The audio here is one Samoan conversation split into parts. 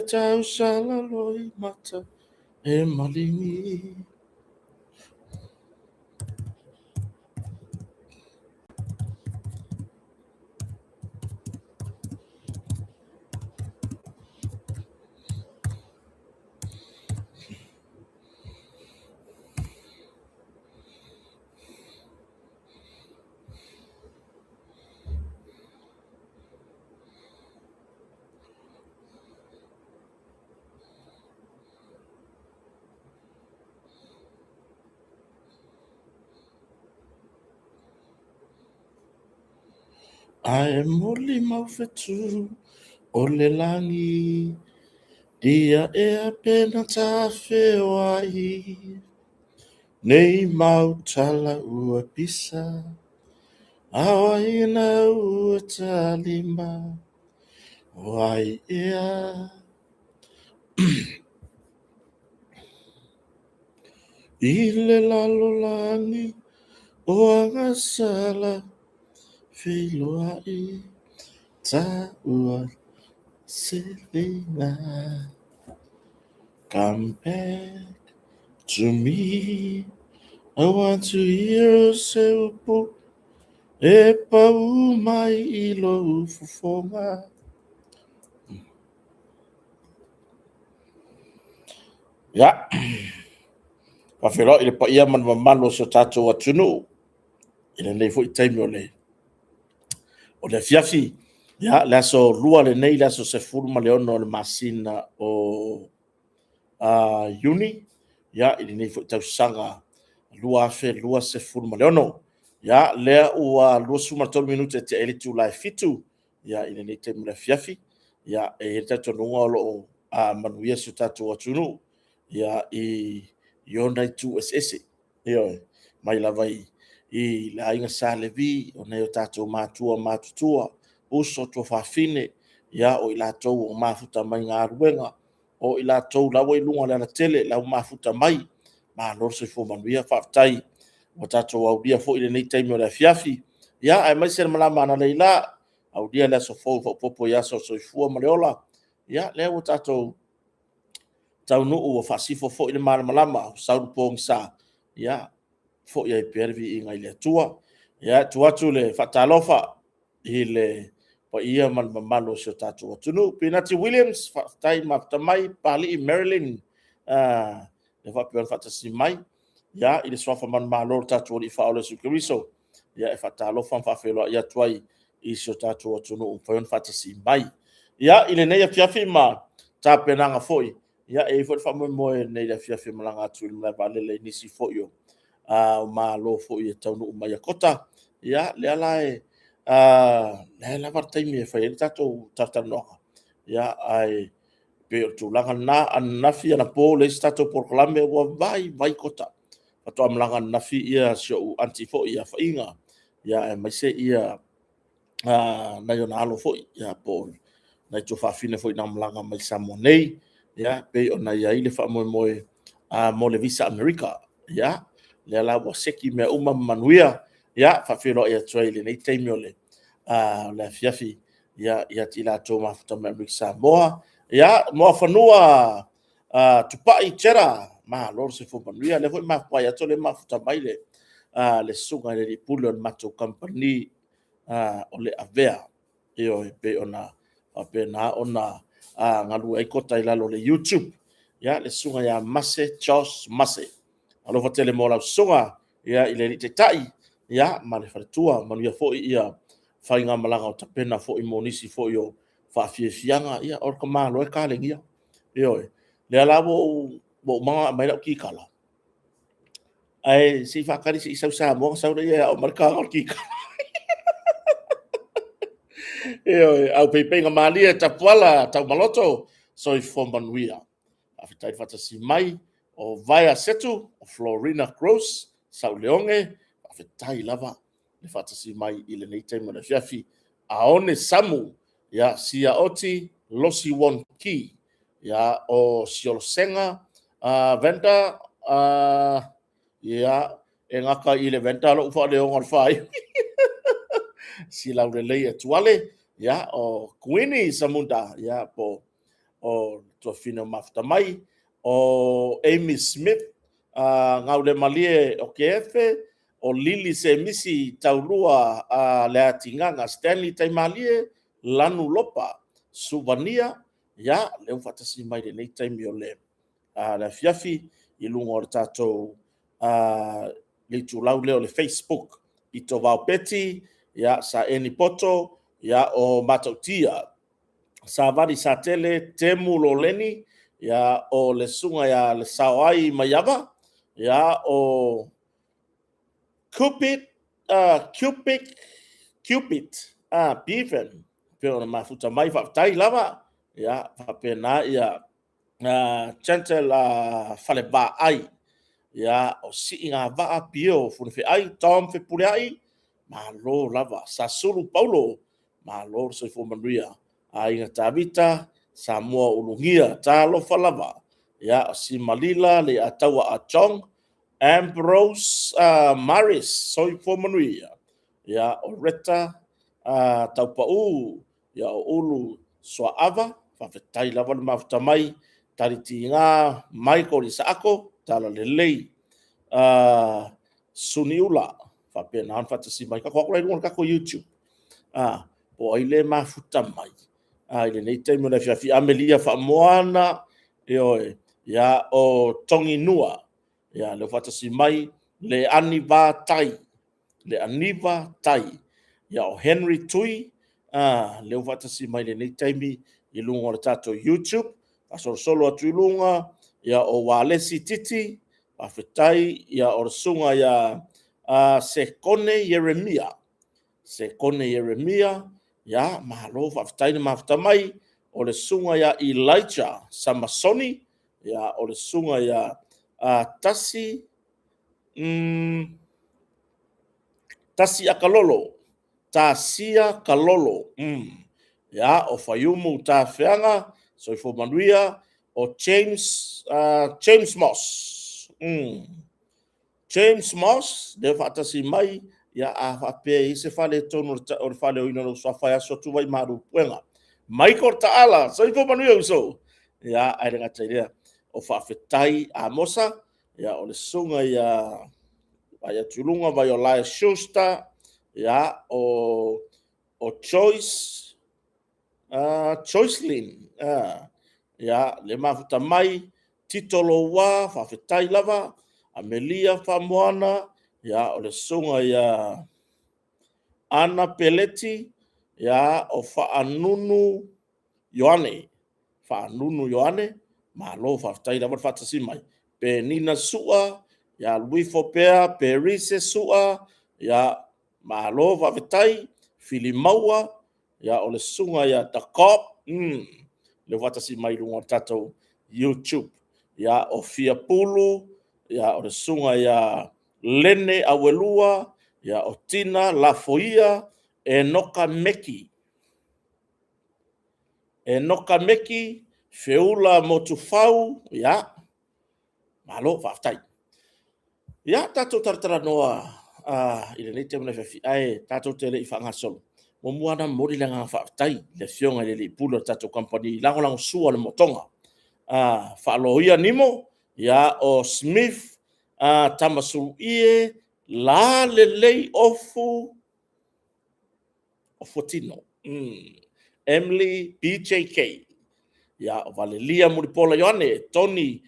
Tausala loimata e maligi. Ae molimau fetu o le lagi, Dia ea pena tafeoai, Nei mau tala ua pisa, Aoaina ua talima, O ai ea? I le lalolagi o agasala, Feiloai taua seliga. Come back to me, I want to hear se upu e pau mai i lou fofoga. Ia, faafeiloai i le paia ma le mamalu o si o tatou atunuu i lenei foi taimi o le afiafi. Ia, le aso Lua lenei, le aso 16 o le masina o Iuni i lenei foi tausaga 2026. Ia, lea ua 23 minute tea ai le itula e 7 i lenei taimi o le afiafi. Ia, e i ai le talitonuga o lo o manuia si o tatou atunuu i ona itu eseese. Ioe, mai lava i le aiga Sa Levi, o nai o tatou matua matutua, uso, tuafafine, o i latou ua mafuta mai galuega, o i latou o la ua i luga o le alatele, o la ua mafuta mai, malo le soifua manuia. Faafetai ua tatou aulia foi lenei taimi o le afiafi, aemaise le malama analeila, aulia le aso fou faaopoopo i aso o le soifua ma le ola. Ia, lea ua tatou taunuu ua faasifo foi le malamalama, ua sau le pogisa, ia foi ai pea le viiga i le Atua. Ia, e tuu atu le faatalofa i le paia ma le mamalu o si o tatou atunuu. Pinati Williams, faafetai mafuta mai. Papalii Marilyn, lea faapea ona faatasi mai. Ia, i le suafa manumalo o le tatou Alii Faaola Iesu Keriso, e faatalofa ma faafeiloai atu ai i si o tatou atunuu ua mafai ona faatasi mai. Ia, i lenei afiafi ma tapenaga foi, e i ai foi le faamoemoe i lenei afiafi e malaga atu i le malae vaalele i nisi foi o malo foi e taunuu mai i Akota. Ia, lea la e lava le taimi e fai ai le tatou talatalanoaga, ae pei o le tulaga lena. Ananafi anapo ua leai se tatou polokalame, ua vaivai Kota. Faatoa malaga ananafi si ou aunty foi ia Faaiga, aemaise nai ona alo foi po o nai tuafafine foi na malaga mai Samoa nei, e pei ona i ai le faamoemoe mo le Visa Amerika. Ia, lea la ua seki mea uma ma manuia. Ia, faafeiloai atu ai i lenei taimi o le afiafi ia te i latou ua mafuta mai Amerika Samoa. Ia, Muafanua Tupai Cheddar, malo le soifua manuia. O lea foi e mafutaia atu o lea e mafuta mai le susuga i le alii pule o le matou kamupani o le Avea. Ioe, e pei ona faapena ona galue ai Kota i lalo o le YouTube. Ia, le susuga ia Mase Charles Mase. Alofa tele mo lau susuga i le Alii Taitai ma le faletua. Manuia foi faigamalaga o tapena foi mo nisi foi o faafiafiaga. Ia, o le tamaloa e kalenia. Ioe. Lea la ua uma ona aumai lau kikala, ae se i faatali se i sau i Samoa ona sau lea e ao mai le taga o le kikala. Ioe, aupeipeiga malie Tapuala Taumaloto, soifua manuia. Faafetai le faatasi mai o Vaea Setu, o Florina Gross, Sauleoge, faafetai lava le faatasi mai i lenei taimi o le afiafi. Aone Samu, ia, Sia Oti, Losi Won Ki, ia, o Siolosega, Venda, ia, e gata i le Venda lou faaleoga o le faaiu. Silaulelei Etuale, ia, o Kuini Samunda, ia, po O le tuafafine o Mafuta mai, o Amy Smith, Gaulemalie o Keefe, o Lili Semisi Taulua, Leatigaga, Stanley Taimalie, Lanu Lopa, Suvania, ia, lea ua faatasi mai lenei taimi o le afiafi i luga o le tatou le itulau lea o le Facebook. Pito Vao Peti, ia, Saeni Poto, ia, o Matautia, Savali Satele, Temu Loleni, ia, o le susuga ia Le Saoai Maiava, ia, o Cupid, Cupid, Cupid, Bevan, pei ona mafuta mai, faafetai lava, ia, faapena ia Gentle Falevaai, ia, o Siiga Pio Funefeai, Tom Fepuleai, malo lava, Sasulu Paulo, malo le soifua manuia, Aiga Tavita, Samoa Ulugia, talofa lava, ia, o Simalila, Leiataua Achong, Ambrose Maris, soifua manuia, ia, o Reta Taupau, ia, o Ulu Suaava, faafetai lava le mafuta mai, Talitiga, Michael Isaako, Tala Lelei, Suniula, faapena ona faatasi mai. Kako aku la i luga o le kako YouTube. Po ai le mafuta mai i lenei taimi o le afiafi. Amelia Faamoana, ioe, ia, o Toginua, ia, lea ua faatasi mai, le Aniva Tai, le Aniva Tai, ia, o Henry Tui, lea ua faatasi mai lenei taimi i luga o le tatou YouTube. Faasolosolo atu i luga, ia, o Walesi Titi, faafetai, ia, o le susuga ia Sekone Ieremia, Sekone Ieremia, ia, malo faafetai le mafuta mai, o le susuga ia Elijah Samasoni, ia, o le susuga ia Tasi, Tasi Akalolo, Tasia Kalolo, ia, o Faiumu Tafeaga, soifua manuia, o James, James Moss, James Moss, lea faatasi mai, ia, a faapea e i ai se faaletonu o le faaleoina o lou suafa e aso atu vai malu puega. Michael Taala, soifua manuia uso. Ia, ae le gata i lea, o faafetai Amosa, ia, o le susuga ia vai atu i luga, vai o Lae Schuster, ia, o Joyce, Joycelyn, ia, le mafuta mai, Tito Loua, faafetai lava, Amelia Faamoana, ia, o le susuga ia Ana Peleti, ia, o Faanunu Ioane, Faanunu Ioane, malo faafetai lava le faatasi mai, Penina Sua, ia, Luifo Pea, Perise Sua, ia, malo faafetai, Filimaua, ia, o le susuga ia Dacob, le faatasi mai luga o le tatou YouTube, ia, o Fiapulu, ia, o le susuga ia Lene Auelua, ia, o Tina Lafoia, Enoka Meki, Enoka Meki, Feula Motufau, ia, malo faafetai. Ia, tatou talatalanoa i lenei taimi afiafi, ae tatou te le i faagasolo. Muamua lava ona momoli le agaga faafetai i le afioga i le alii pule o le tatou kamupani lagolagosua le motoga. Faaloia Nimo, ia, o Smith, Tamasuie, Lalelei Ofu, Ofuatino, Emily BJK, ia, o Valelia Mulipola Ioane, Tony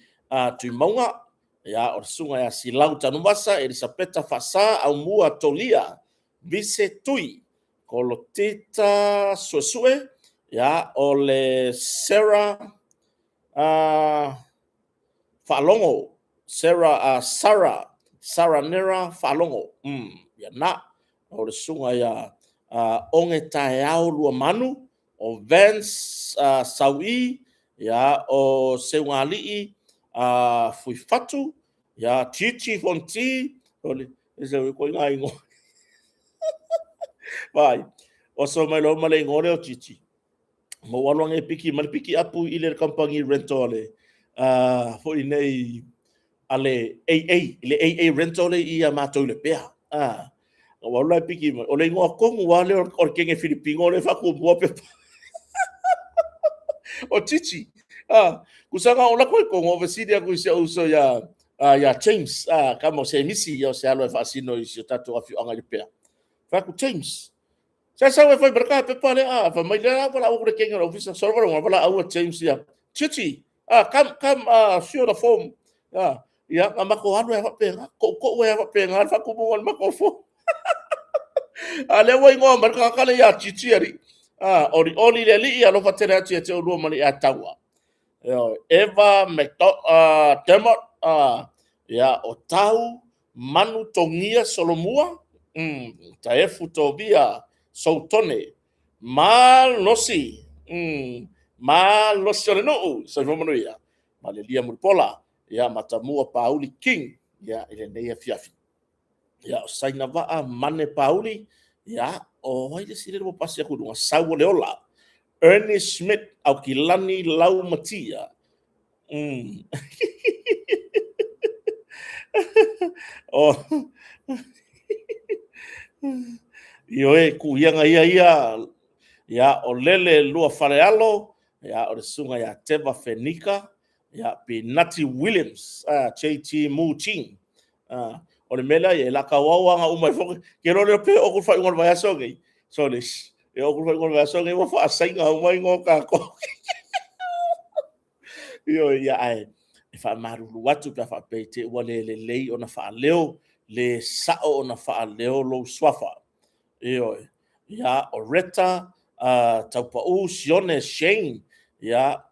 Tuimauga, ia, o le susuga ia Silau Tanuvasa, Elisapeta Faasa, Aumua Tolia, Vise Tui, Kolotita Suesue, ia, o le Sarah Faalogo, Sarah, Sarah, Sarah Nera Faalogo, ia na, o le susuga ia Oge Taeao Luamanu, o Vance Saui, ia, o Seugalii Fuifatu, ia, Gigi Fonti, o le, se ko inga ingoa. Vai, o so mai lo ma le ingoa lea o Gigi. Ma ua alu ane e piki ma le piki apu i le company rental le foi nei a le AA, le AA rental le i a matou le pea. Ua alu la e piki mai. O le ingoa tonu lava lea o le kenge Filipino le faatumua pepa. O Gigi. Ah, kusaga o lako i kongo fesili aku i si ou uso ia ia James, kama o se misi ia o se alo e faasino i si o tatou afioaga i Lepea. Fai atu James, sa sau e fai ma le pepa lea, fai mai lea wala au le kenga o ofisa, solo wala wala au James ia. Chichi, come come fill the form. Ia na mako alu e faapena, koʻukoʻu e faapena le faatumuga o le mako form. A lea ua igoa mai le tagata lea ia Chichi alii. Olioli le alii alofa tele atu ia te oulua ma le ia taua. Eva McDermott, ia o Tau Manu Togia Solomua, Taefu Tovia Soutone, Malosi, Malosi o le nuu, soifua manuia, Malelia Mulipola, ia Matamua Pauli King, ia i lenei afiafi. Ia, o Saina Vaa, Mane Pauli, ia, o ai le isi lea ua pasi aku i luga, Sau o le Ola, Ernie Smith, Aukilani Laumatia. O, Ioe, kuiaga ia ia, ia, o Lele Lua Falealo, ia, o le susuga ia Teva Fenika, ia, Pinati Williams, JT Mu Ching. O le mea lea, e la tau au aga uma e foke. Ke lo leo pe o ku whai unga vaiaso nei. Solis. E o ku whai unga vaiaso nei, ua whaasainga uma ingoa kākou. Io, ia ae, e faamalulu atu pe a faapea i te ua le lelei ona faaleo, le sao ona faaleo lou suafa. Ioe. Ia, o Reta, Taupau, Sione, Shane, ia,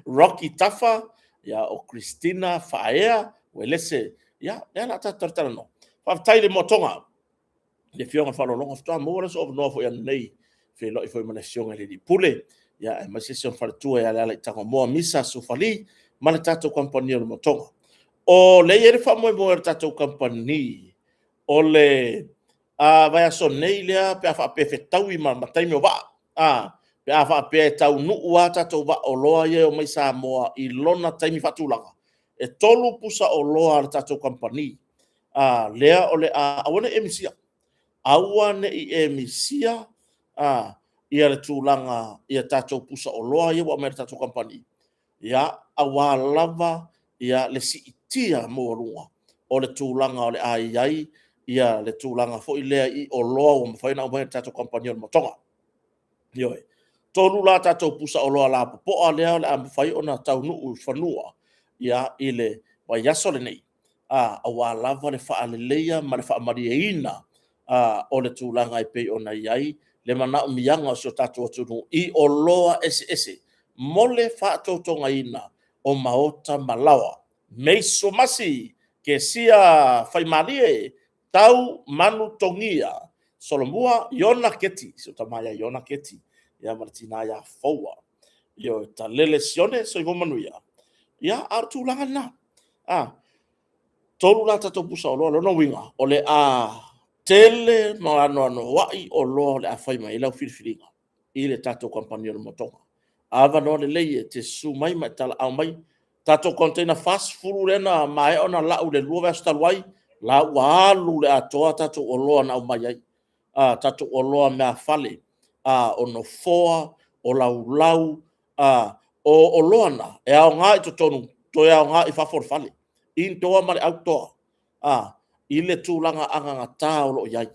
Rocky Tafa, ia, o Christina Faaea, Uelese, ia, lea la tatou talatalanoa. Faafetai i le moatoga, le afioga i le faaaloaloga, faatoa maua le avanoa foi ananei, feiloai foi ma le afioga i le alii pule, ia, aemaise si ona faletua ia Lealai'i Tagomoa Misa Sufali, ma le tatou kamupani o le moatoga. O lea e i ai le faamoemoe o le tatou kamupani, o le vaiaso nei lea pe a faapea e fetaui ma taimi o vaa. Pe a faapea e taunuu lava tatou vaa oloa ia e omai Samoa i lona taimi faatulaga, e 3 pusa oloa a le tatou kamupani. Lea o le a aua ne i e misia. Aua ne i e misia ia le tulaga ia tatou pusa oloa ia ua aumai e le tatou kamupani. Ia, aua lava ia le siitia maualuga o le tulaga o le a i ai ia le tulaga foi lea i oloa ua mafai ona aumai e le tatou kamupani o le Motoga. Ioe. 3 la tatou pusa oloa lapopoa lea o le a mafai ona taunuu i fanua ia i le vaiaso lenei, aua lava le faaleleia ma le faamalieina o le tulaga e pei ona i ai le manaomiaga o si o tatou atunuu i oloa eseese mo le faatotogaina o maota ma laoa. Meiso Masi, Kesia Faimalie, Tau Manu Togia, Solomua, Iona Keti, si o tama ia Iona Keti, ia ma le tina ia Foua. Ioe, Talele Sione, soifua manuia. Ia, a o le tulaga lena. 3 la tatou pusa oloa, lona uiga, o le a tele ma anoanoai oloa o le a fai mai ai lau filifiliga i le tatou kamupani o le Motoga. Avanoa lelei e te susu mai ma e talaau mai. Tatou container 40 lea na maea ona lau le 2 vaiaso talu ai, la ua alu le atoa tatou oloa na aumai ai. Tatou oloa meafale, o nofoa, o laulau, o oloa na e aoga i totonu, toe aoga i fafo o le fale, indoor ma le outdoor, i le tulaga agagata o lo o i ai.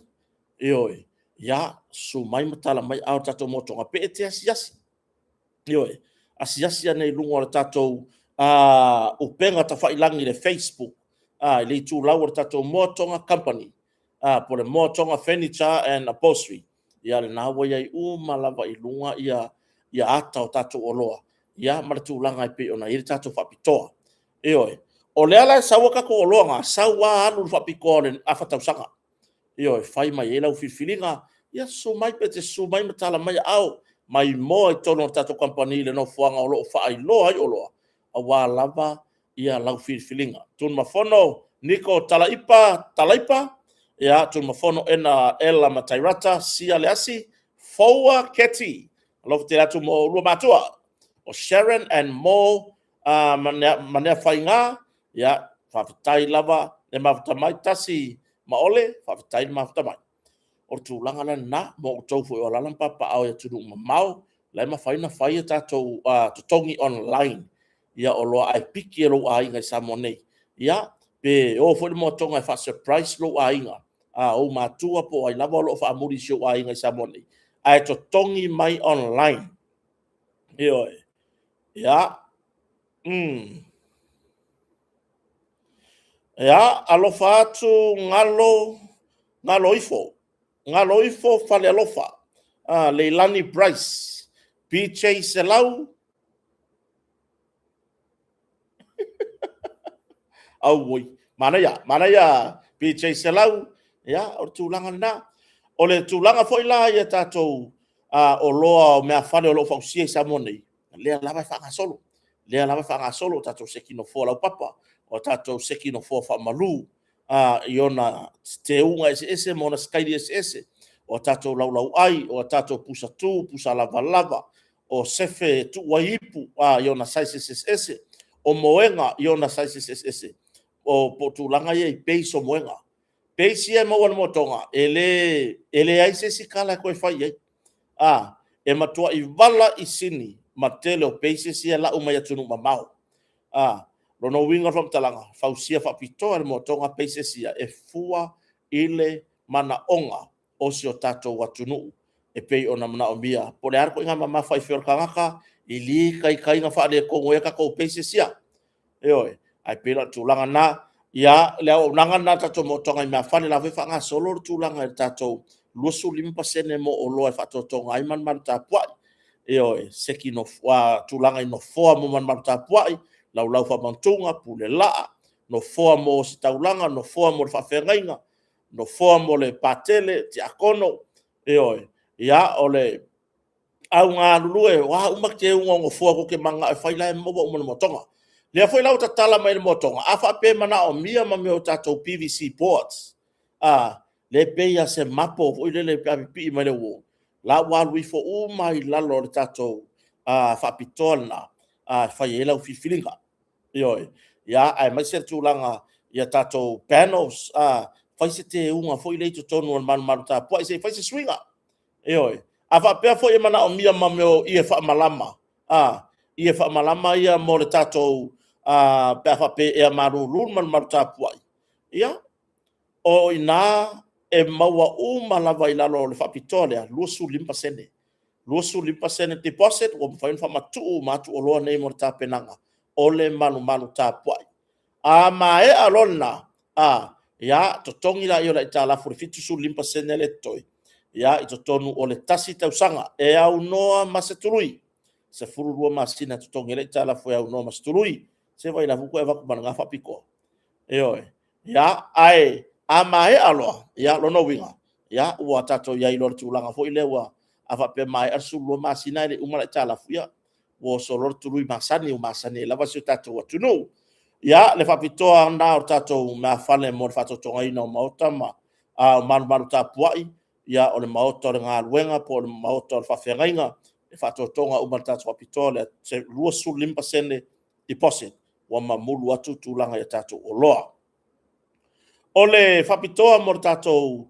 Ioe, ia, susu mai ma tala mai ao le tatou motoga, pe e te asiasi. Ioe, asiasi ane i luga o le tatou upega tafailagi i le Facebook, i le itulau o le tatou Moatoga Company, po o le Moatoga Furniture and Upholstery. Ia lena ua i ai uma lava i luga ia ia ata o tatou oloa, ia ma le tulaga e pei ona i ai le tatou faapitoa. Ioe, o lea la e sau a tatou oloa na, sau lava alu i le faapitoa o le afa tausaga. Ioe, fai mai ai lau filifiliga, ia susu mai pe te susu mai ma tala mai aao, mai moa i totonu o le tatou kamupani i le nofoaga o lo o faailoa ai oloa, aua lava ia lau filifiliga. Tunumafono Niko Talaipa, Talaipa, ia Tunumafono Ena Ela Matairata, Sia Leasi, Foua Keti, alofa tele atu mo oulua matua, o Sharon and Mo Manea, Manea Faiga, ia faafetai lava le mafuta mai, tasi ma ole, faafetai le mafuta mai. O le tulaga la lena, mo outou foi o alaala ma papaaao i atunuu mamao, La e mafai ona fai a tatou totogi online ia oloa ae piki e lou aiga i Samoa nei. Ia, pe o foi le moatoga e faa-surprise lou aiga, a ou matua po o ai lava o lo o faamuli i si ou aiga i Samoa nei, ae totogi mai online. Ioe. Ia. Ia, alofa atu galo, galo ifo, galo ifo falealofa. Leilani Bryce, BJ Selau. Auoi, manaia, manaia BJ Selau. Ia, o le tulaga lena. O le tulaga foi la ia tatou oloa o meafale o lo o fausia i Samoa nei, lea lava e faagasolo. Lea lava e faagasolo tatou seki nofoa laupapa, o tatou seki nofoa faamalu i ona teuga eseese ma ona sikaili eseese, o tatou laulauai, o tatou pusatu, pusa lavalava, o sefe e tuu ai ipu i ona sizes eseese, o moega i ona sizes eseese, o tulaga ia i base o moega. Base ia e maua i le motoga, e leai se isi kala e toe fai i ai. E matuai valaisini ma tele o bases ia e lau mai atunuu mamao. Lona uiga o le faamatalaga, fausia faapitoa e le motoga bases ia e fua i le manaoga o si o tatou atunuu e pei ona manaomia. Po o le a le ituaiga mamafa i fea o le tagata, e le taitai ona faaletonu ai tatou bases ia. Ioe. Ae pei la o le tulaga lena. Ia, le auaunaga lena a le tatou motoga i meafale, o la e foi e faagasolo le tulaga i le tatou 25% mo oloa e faatotoga ai malumalu tapuai. Ioe, seki tulaga i nofoa mo malumalu tapuai, laulau faamautuga, pulelaa, nofoa mo ositaulaga, nofoa mo le faafeagaiga, nofoa mo le patele, tiakono. Ioe. Ia, o le au galulue, o a uma teuga o nofoa tou te mananao e fai, la e maua uma i le motoga. O lea foi la ua tatala mai e le motoga, a faapea e manaomia mea o tatou PVC boards, lea e pei lava o se mapo foi lele pe a pipii mai le uo, la ua alu ifo uma i lalo o le tatou faapitoa lena e fai ai lau filifiliga. Ioe. Ia, aemaise le tulaga i tatou panels, fai se teuga foi lea i totonu o le malumalu tapuai se i fai se suiga. Ioe. A faapea foi e manaomia ma mea o ie faamalama, ie faamalama ia mo le tatou pe a faapea e ea malulu le malumalu tapuai, ia, o i ina e maua uma lava i lalo o le faapitoa lea, 25%. 25% deposit ua mafai ona faamatuu uma atu oloa nei mo le tapenaga o le malumalu tapuai. A maea loa lena, ia, totogi lea o le aitalafu i le 75% lea e totoe, ia, i totonu o le tasi tausaga e aunoa ma se tului, 12 masina e totogi ai le aitalafu e aunoa ma se tului. Se vaai la toe avatu ma lena faapitoa. Ioe. Ia, ae a maea loa, ia lona uiga, ia ua tatou i ai loa i le tulaga foi lea ua a faapea e maea le 12 masina ae le i uma le aitalafu, ia ua oso loa le tului masani ua masani ai lava si o tatou atunuu. Ia, le faapitoa lena o le tatou meafale mo le faatotogaina o maota ma o malumalu tapuai, ia o le maota o le galuega po o le maota o le faafeagaiga, e faatotoga uma e le tatou faapitoa le 25% deposit ua mamulu atu tulaga i tatou oloa. O le faapitoa mo le tatou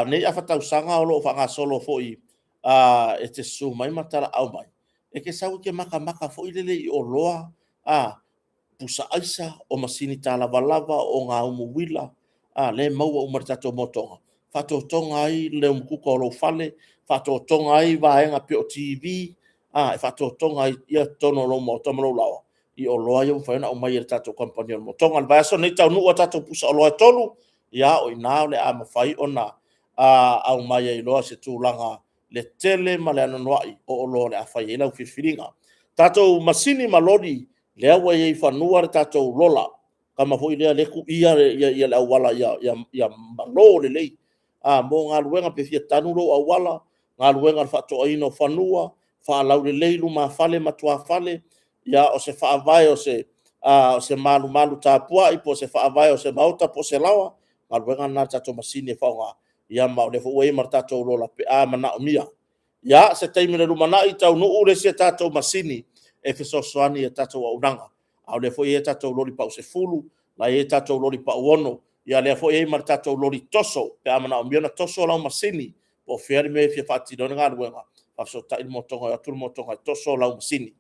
nei afa tausaga o lo o faagasolo foi e te susu mai ma talaau mai, e te sau e te matamata foi lele i oloa, pusa aisa, o masini talavalava, o gaumu uila, lea e maua uma i le tatou motoga, faatotoga ai le umukuka o lou fale, faatotoga ai vaega pei o TV, e faatotoga ai i totonu o lou maota ma lou laoa i oloa ia ua mafai ona aumai e le tatou kamupani o le motoga. O le vaiaso lenei taunuu a tatou pusa oloa e 3, ia o i ina o le a mafai ona aumai ai loa se tulaga le tele ma le anoanoai o oloa o le a fai ai lau filifiliga. Tatou masini ma loli, lea ua i ai i fanua le tatou lola, tama foi lea e tuia le auala ia malo lelei mo galuega pe fia tanu lou auala, galuega o le faatoaina o fanua, faalaulelei lumafale ma tuafale, ia o se faavae o se malumalu tapuai po o se faavae o se maota po o se laoa, galuega lena a le tatou masini e faaaoga, ia ma o lea foi ua i ai ma le tatou lola pe a manaomia. Ia, se taimi o le lumanai taunuu le isi a tatou masini e fesoasoani i a tatou auaunaga. A o lea foi e i ai tatou loli pau 10, la e i ai tatou loli pau 6, ia lea foi e i ai ma le tatou loli toso pe a manaomia ona toso lau masini po o fea le mea e fia faatino ai le galuega. Faafesootai le motoga, e o atu le motoga e toso lau masini.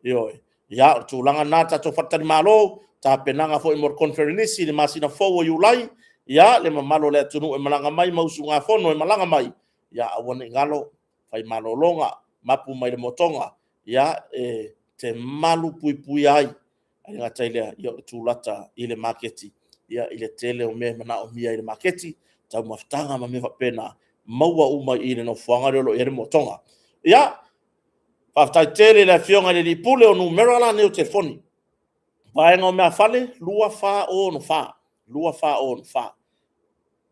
Ioe. Ia, o le tulaga lena tatou faletalimalo, tapenaga foi mo le koneferenisi i le masina fou o Iulai, ia, le mamalu o le atunuu e malaga mai ma usugafono e malaga mai, ia aua ne i galo, fai malologa, mapu mai le motoga, ia, e te malu puipuia ai. Ae le gata i lea, ia o le tulata i le maketi, ia, i le tele o mea e manaomia i le maketi, taumafataga ma mea faapena, maua uma i le nofoaga lea o lo o i ai le motoga. Ia, faafetai tele i le Afioga i le Alii Pule, o numera la nei o telefoni. Vaega o meafale, 2464, 2464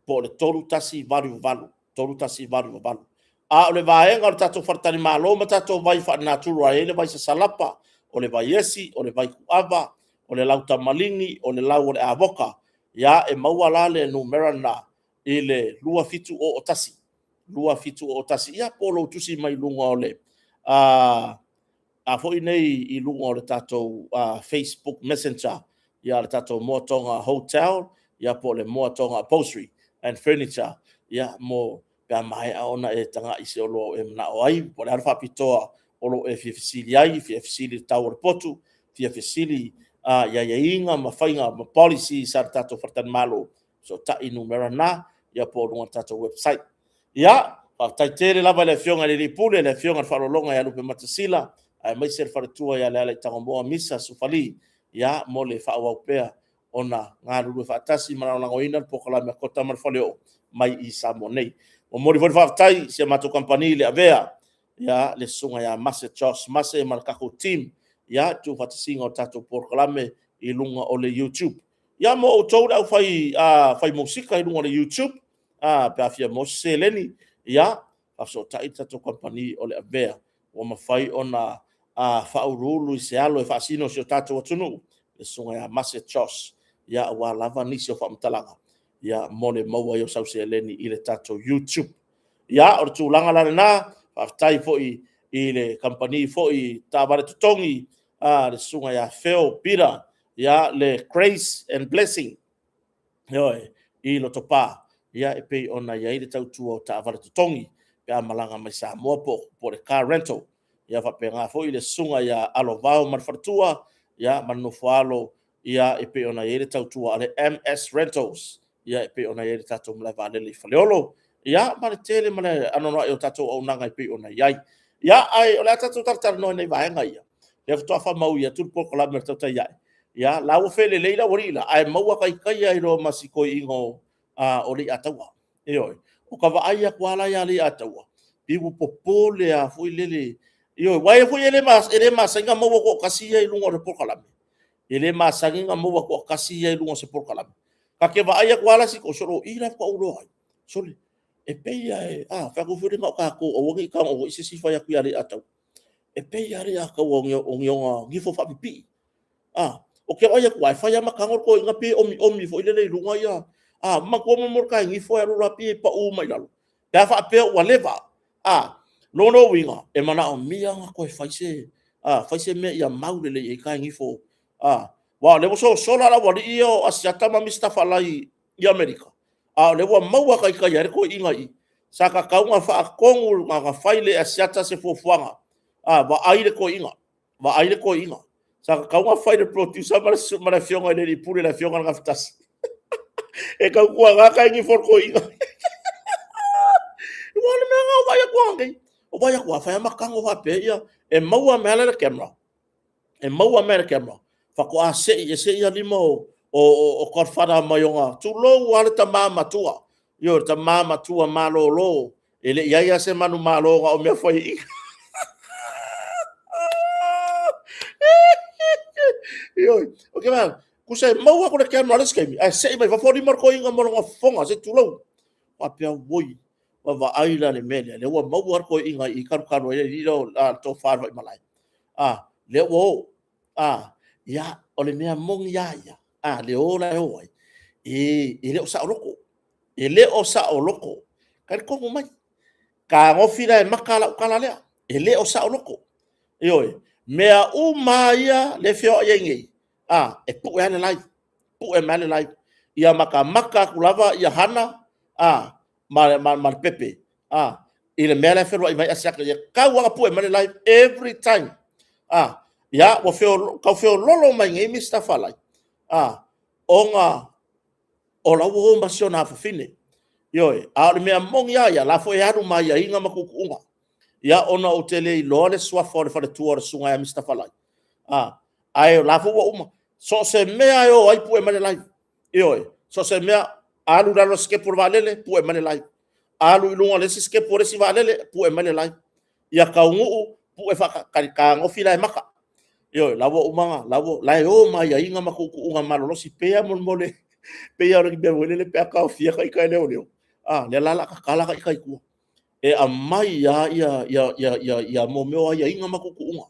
po o le 3188, 3188. A o le vaega o le tatou faletalimalo ma tatou vai faalenatura e i ai le vai sasalapa, o le vai esi, o le vai kuava, o le lau tamaligi, o le lau o le avoka. Ia, e maua la le numera lena i le 2701, 2701. Ia po o lou tusi mai luga o le a foi nei i luga o le tatou Facebook Messenger, ia le tatou Moa Toga Hotel, ia po o le Moa Toga Upholstery and Furniture, ia mo pe a maea ona e tagai i se oloa o e manao ai, po o le a le faapitoa o lo o e fia fesili ai, fia fesili i le tau o le potu, fia fesili i aiaiga ma faiga ma policies a le tatou faletalimalo, fesootai i numera na, ia po o luga o le tatou website. Ia, faafetai tele lava i le Afioga i le Alii Pule, le Afioga i le Faaaloaloga ia Lupematasila, aemaise le faletua ia Lealaitagomoa Misa Sufali, ia, mo le faaauau pea ona galulue faatasi ma lagolagoina le polokalame a Kota ma le Faleoo mai i Samoa nei. Momoli foi le faafetai i si a matou kamupani le Avea, ia, le susuga ia Mase Josh Mase ma le tatou team, ia, tuufaatasiga o le tatou polokalame i luga o le YouTube. Ia, mo outou le aufai fai musika i luga o le YouTube, pe a fia maua se seleni, ia, faafesootai le tatou kamupani o le Avea, ua mafai ona faauluulu i se alo e faasino si o tatou atunuu, le susuga ia Mase Josh, ia, aua lava nisi o faamatalaga, ia, mo le maua ai o sau seleni i le tatou YouTube. Ia, o le tulaga la lena, faafetai foi i le kamupani foi taavale totogi, le susuga ia Phil Peter, ia, le Grace and Blessing, ioe, i Lotopa, ia, e pei ona i ai le tautua o taavale totogi pe a malaga mai Samoa po o le car rental. Ia faapena foi le susuga ia Alovao ma le faletua, ia, ma le nofoalo, ia, e pei ona i ai le tautua a le MS Rentals, ia, e pei ona i ai le tatou malae vaalele i Faleolo, ia, ma le tele ma le anoanoai o tatou auaunaga e pei ona i ai. Ia, ae o le a tatou talatalanoa i nai vaega ia, lea faatoa faamaui atu le polokalame o le tautai ae, ia, la ua felelei le aualii la, ae maua taitai ai loa ma si toeaina o Leiataua. Ioe, o ka vaai atu lava la ia Leiataua, pei ua popole lava foi lele. Ioe, aua ia foi e le masani ona maua toatasi ia i luga o le polokalame. E le masani ona maua toatasi ia i luga o se polokalame. Ta te vaai atu lava la sito, solo o i la faatoa ou iloa ai. Sole, e pei lava e, a, fai atu foi lea na o tatou, aua ne i tago foi se isi fai atu ia Leiataua. E pei lava Leiataua o ni ona nifo faapipii. A, ou te vaai atu lava, e fai lava ma tago le toeaina, pei e omiomi foi lele i luga ia. A, manatua mo le tae nifo e alu alu lava pei e pau mai lalo. Pe a faapea ua leva, a, lona uiga, e manaomia ona toe fai se, a, fai se mea ia mau lelei ai tae nifo. A, aua o lea ua sosola le aualii ia o Asiata ma Mista Falai i Amerika, a o lea ua maua taitai ai le toeaina i i. Sa tatau ona faatonu ona fai le Asiata se fuafuaga, a, vaai le toeaina. Vaai le toeaina. Sa tatau ona fai le producer ma le afioga i le alii pule, le afioga i le Gafatasi. E tautuana ta nifo le toeaina. Ua o le mea lena o vaai atu ananei. O vaai atu a fai a ma tago faapea ia. E maua mai lava le camera. E maua mai le camera. Faatoa sei ese ia lima o Godfather mai ona tulou lava le tama matua. Ioe, le tama matua malolo. E le i ai lava se manumalo na o mea fai i. Ioe, o ke mea, kusa e maua atu le camera le isi taimi, ae sei mai fafo lima le toeaina ma lona fofoga, se tulou. Faapea, oi, vaavaai la le mea lea, lea ua maua le toeaina i kalukalu ai le alii lea o le tofa i le vaimalae. A, lea ua o. A, ia, o le mea moni lava ia, a, le o la e o ai, e le o saoloto. E le o saoloto. Talitonu mai. Fetagofi la e maka lau tala lea. E le o saoloto. Ioe. Mea uma ia le feoai ai nei, a, e pue lava le live. Pue mai le live. Ia matamata atu lava ia Hana, a, ma le pepe, a, i le mea la e feoai mai Asiata, ia tau lava pue mai le live every time. Ah, ia, ua feo, tau feololo mai nei Mr. Falai, ah, ona o la ua o ma si ona afafine. Ioe, a o le mea moni lava ia, la foi e alu ma aiaiga ma tuutuuga. Ia, ona ou te le iloa le suafa o le faletua o le susuga ia Mr. Falai. Ah, ae o la foi ua uma. So o se mea e o ai pue mai le live. Ioe, so o se mea, alu i lalo o le sikepu o le vaalele, pue mai le live. Alu i luga o le isi sikepu o le isi vaalele, pue mai le live. Ia taunuu, pue faatagofila e maka. Ioe, la ua uma, la ua, la e o ma aiaiga ma tuutuuga malolosi pea molemole, pei lava o le mea foi lele pe a taofia ita e leoleo, a, lea la o le a tatala ita i tua. E aumai lava ia mea o aiaiga ma tuutuuga.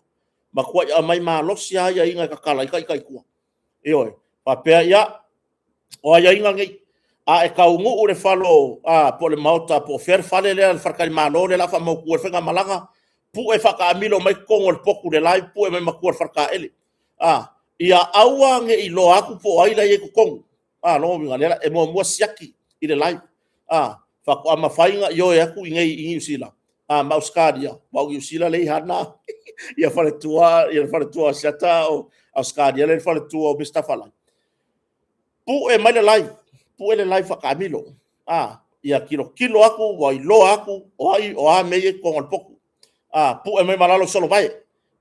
Matuai aumai malosi lava aiaiga e tatala ai ita i tua. Ioe, faapea, ia, o aiaiga nei, a e taunuu i le falo, a, po o le maota, po o fea le fale lea, le faletalimalo lea o le a faamautu ai le faigamalaga, pue faataamilo mai totonu o le potu i le la, pue mai ma tua i le faletaele. A, ia aua ne i iloa atu po o ai la e i ai i totonu. A, lona uiga, lea e muamua siaki i le live. A, faatoa mafai ona ioe atu i inei i Niu Sila, a, ma Ausetalia, ma o Niu Sila lea e i Hana, ia faletua, ia faletua o Asiata, o Ausetalia lea e i le faletua o Mr. Falai. Pue mai le live, pue le live faataamilo. A, ia tilotilo atu, ua iloa atu, o ai, o a mea ia i totonu o le potu. A, pue mai ma lalo solovae,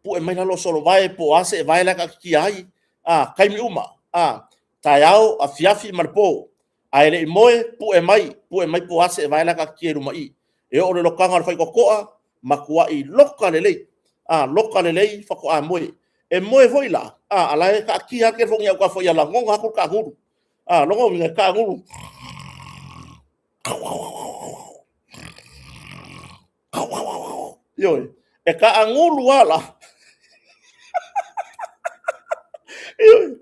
pue mai lalo solovae, po o a seevae la e taatitia ai. A, taimi uma, a, taeao, afiafi ma le po. A e le i moe, pue mai, pue mai po o a seevae la e taatitia i luma i. E oo i le lokaga o le faitotoa, matuai loka lelei. A, loka lelei faatoa moe. E moe foi la, a, a la e taatia lava le telefoni i autafa ia lagona atu le taagulu. A, lona uiga e taagulu. Ioe, e taagulu lava la. Ioe,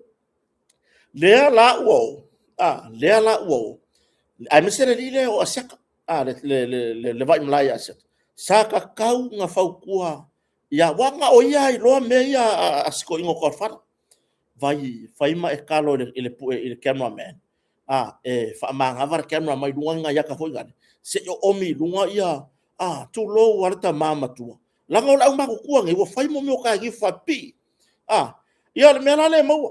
lea la ua o, a, lea la ua o, aemaise le alii lea o Asiata, a, le vaimalae ia Asiata, sa tatau ona fautua ia, aua na o ia lava e iloa mea ia a si toeaina o Taualefala. Vai, fai ma e talo i le pue i le cameraman, a, e faamanava le camera mai luga ni nai ata foi nale, se i oomi i luga ia, a, tulou lava le tama matua. Leaga o le aumatutua nei, ua fai mo mea o taegifu faapipii. A, ia o le mea la lea e maua.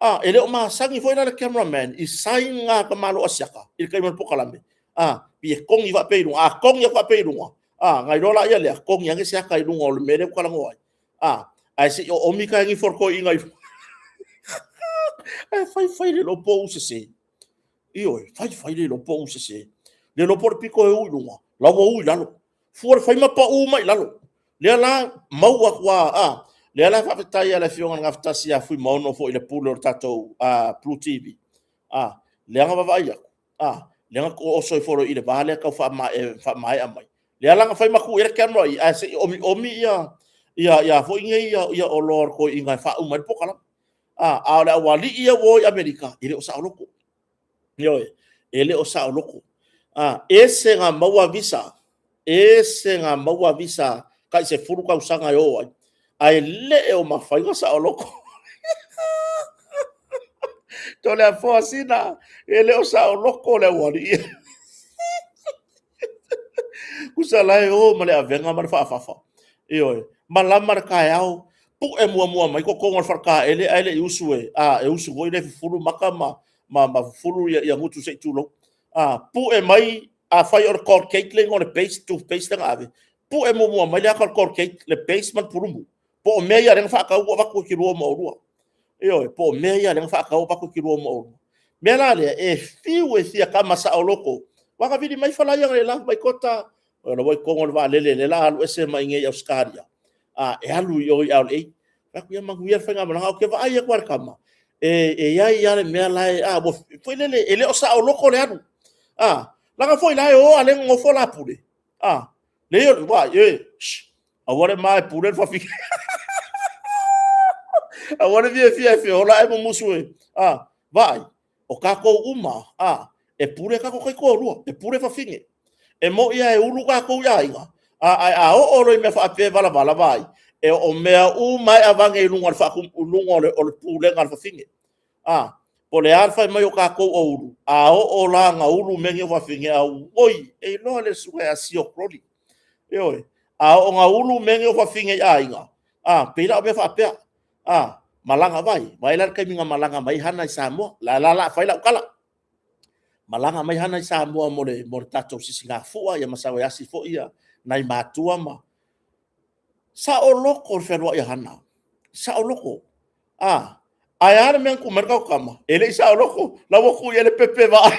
A, e le o masani foi la le cameraman i sign a tamaloa Asiata i le taimi o le polokalame. A, pi e togi faapea i luga. A togi atu faapea i luga, a, na iloa laia lea, togi ane se ata i luga o le mea lea ua talanoa ai. A, ae se i oomi taegifu a le toeaina i luga. Ae fai fai le iloa po o u sese. Ioe, fai fai le iloa po o u sese. Le iloa po o le pito e u i luga, la ua u i lalo. Fua le fai ma pau mai i lalo. Lea la mau atu a, a lea la faafetai a le afioga i le Gafatasi ia Fuimaono foi i le pule o le tatou Blue TV. A, lea na vaavaai atu, a, lea na oso ifo i le va lea tau faamaea mai. Lea la na fai ma tuu i ai le camera i, ae se i omiomi ia, ia, ia foi nei ia, ia oloa o le toeaina e faauma ai le polokalame. A, a o le aualii ia ua o i Amerika, e le o saoloto. Ioe, e le o saoloto. A, ese na maua visa, ese na maua visa tai 10 tausaga e o ai, ae le o mafai ona saoloto. Toleafoa Sina, e le o saoloto le aualii. Tusa la e o ma le avega ma le faafafa. Ioe, malama le taeao, pue muamua mai totonu o le faletaele ae le i usu e, a, e usu foi le fufulu maka ma fufulu ia gutu se i tulou. A, pue mai, afai o le Colgate le igoa o le paste, toothpaste lea na ave, pue muamua mai le ata o le Colgate, le paste ma le pulumu. Po o mea ia lea na faatau ua avatu e kilua ma oulua. Ioe, po o mea ia lea na faatau avatu e kilua ma oulua. Mea la lea, e fiu e fia tama saoloto, ua na vili mai falaia na le mai kota, o la ua i totonu o le vaalele lea la alu ese mai nei i Ausetalia, a e alu i o i LA. Fai atu, ia manuia le faigamalaga, ou te vaai atu lava i le tama, e i ai lava le mea la e, a, ua, foi lele, e le o saoloto le alu. A, leaga foi la e o a le nonofo la pule. A, le o le, ua, e, shh, aua le ma e pule le fafine. Aua le fiafia e feola ae mumusu e. A, vaai, o tatou uma, a, e pule tatou taitoalua, e pule fafine. E mo'i lava e ulu tatou i aiga, a, ae a oo loa i mea faapea e valavala, vaai, e o mea uma e avane i luga o le faatu, luga o le pulega a le fafine. A, po o le a le fai mai o tatou o ulu, a oo la na ulu mea nei o fafine, auoi, e iloa le susuga ia Sio Crowley. Ioe. A oo na ulu mea nei o fafine i aiga, a, pei la o mea faapea, a, malaga vai, vai la le taimi na malaga mai Hana i Samoa, la la la fai lau tala. Malaga mai Hana i Samoa mo le, mo le tatou sisigafua, ia ma sau e asi foi ia nai matua ma... Saoloko le fealuai a Hana, saoloko. A, ae a le mea na tuu mai le tatou tama? E le i saoloko, la ua tuu i ai le pepe vaai.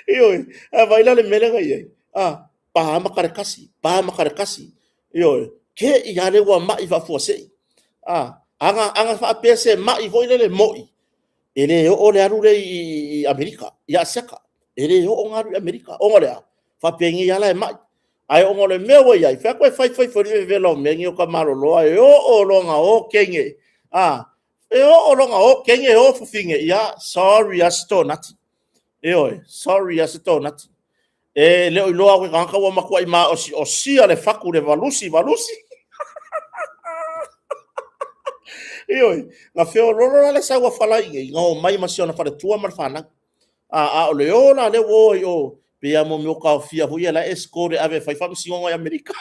Ioe, a vai la le mea lea na i ai. A, pa ma karekasi, pa ma karekasi. Ioe, ke i a le ua mai faafuasei. A, aga, aga faapea se mai foi lele moi, e le oo le alu lea i Amerika, i Asiata. E le oo ona alu i Amerika. Ona o le a? Faapenei lava la e mai. Ae ona o le mea ua i ai, fai atu e fai fai foi le vevela o mea nei o Tamaloloa, e oo loa ina o teine, a, e oo loa ina o teine o fafine, ia, sorry lava se tonati. Ioe, sorry lava se tonati. E le o iloa atu e tagata ua matuai maosiosia le fatu le valusi valusi. Ioe, na feololo la le sau a Falai nei, na omai ma si ona faletua ma le fanau. A, a o le o la lea ua o ai o, pei lava mo mea o taofia foi ia la e escort e ave e fai faamasinoga i Amerika.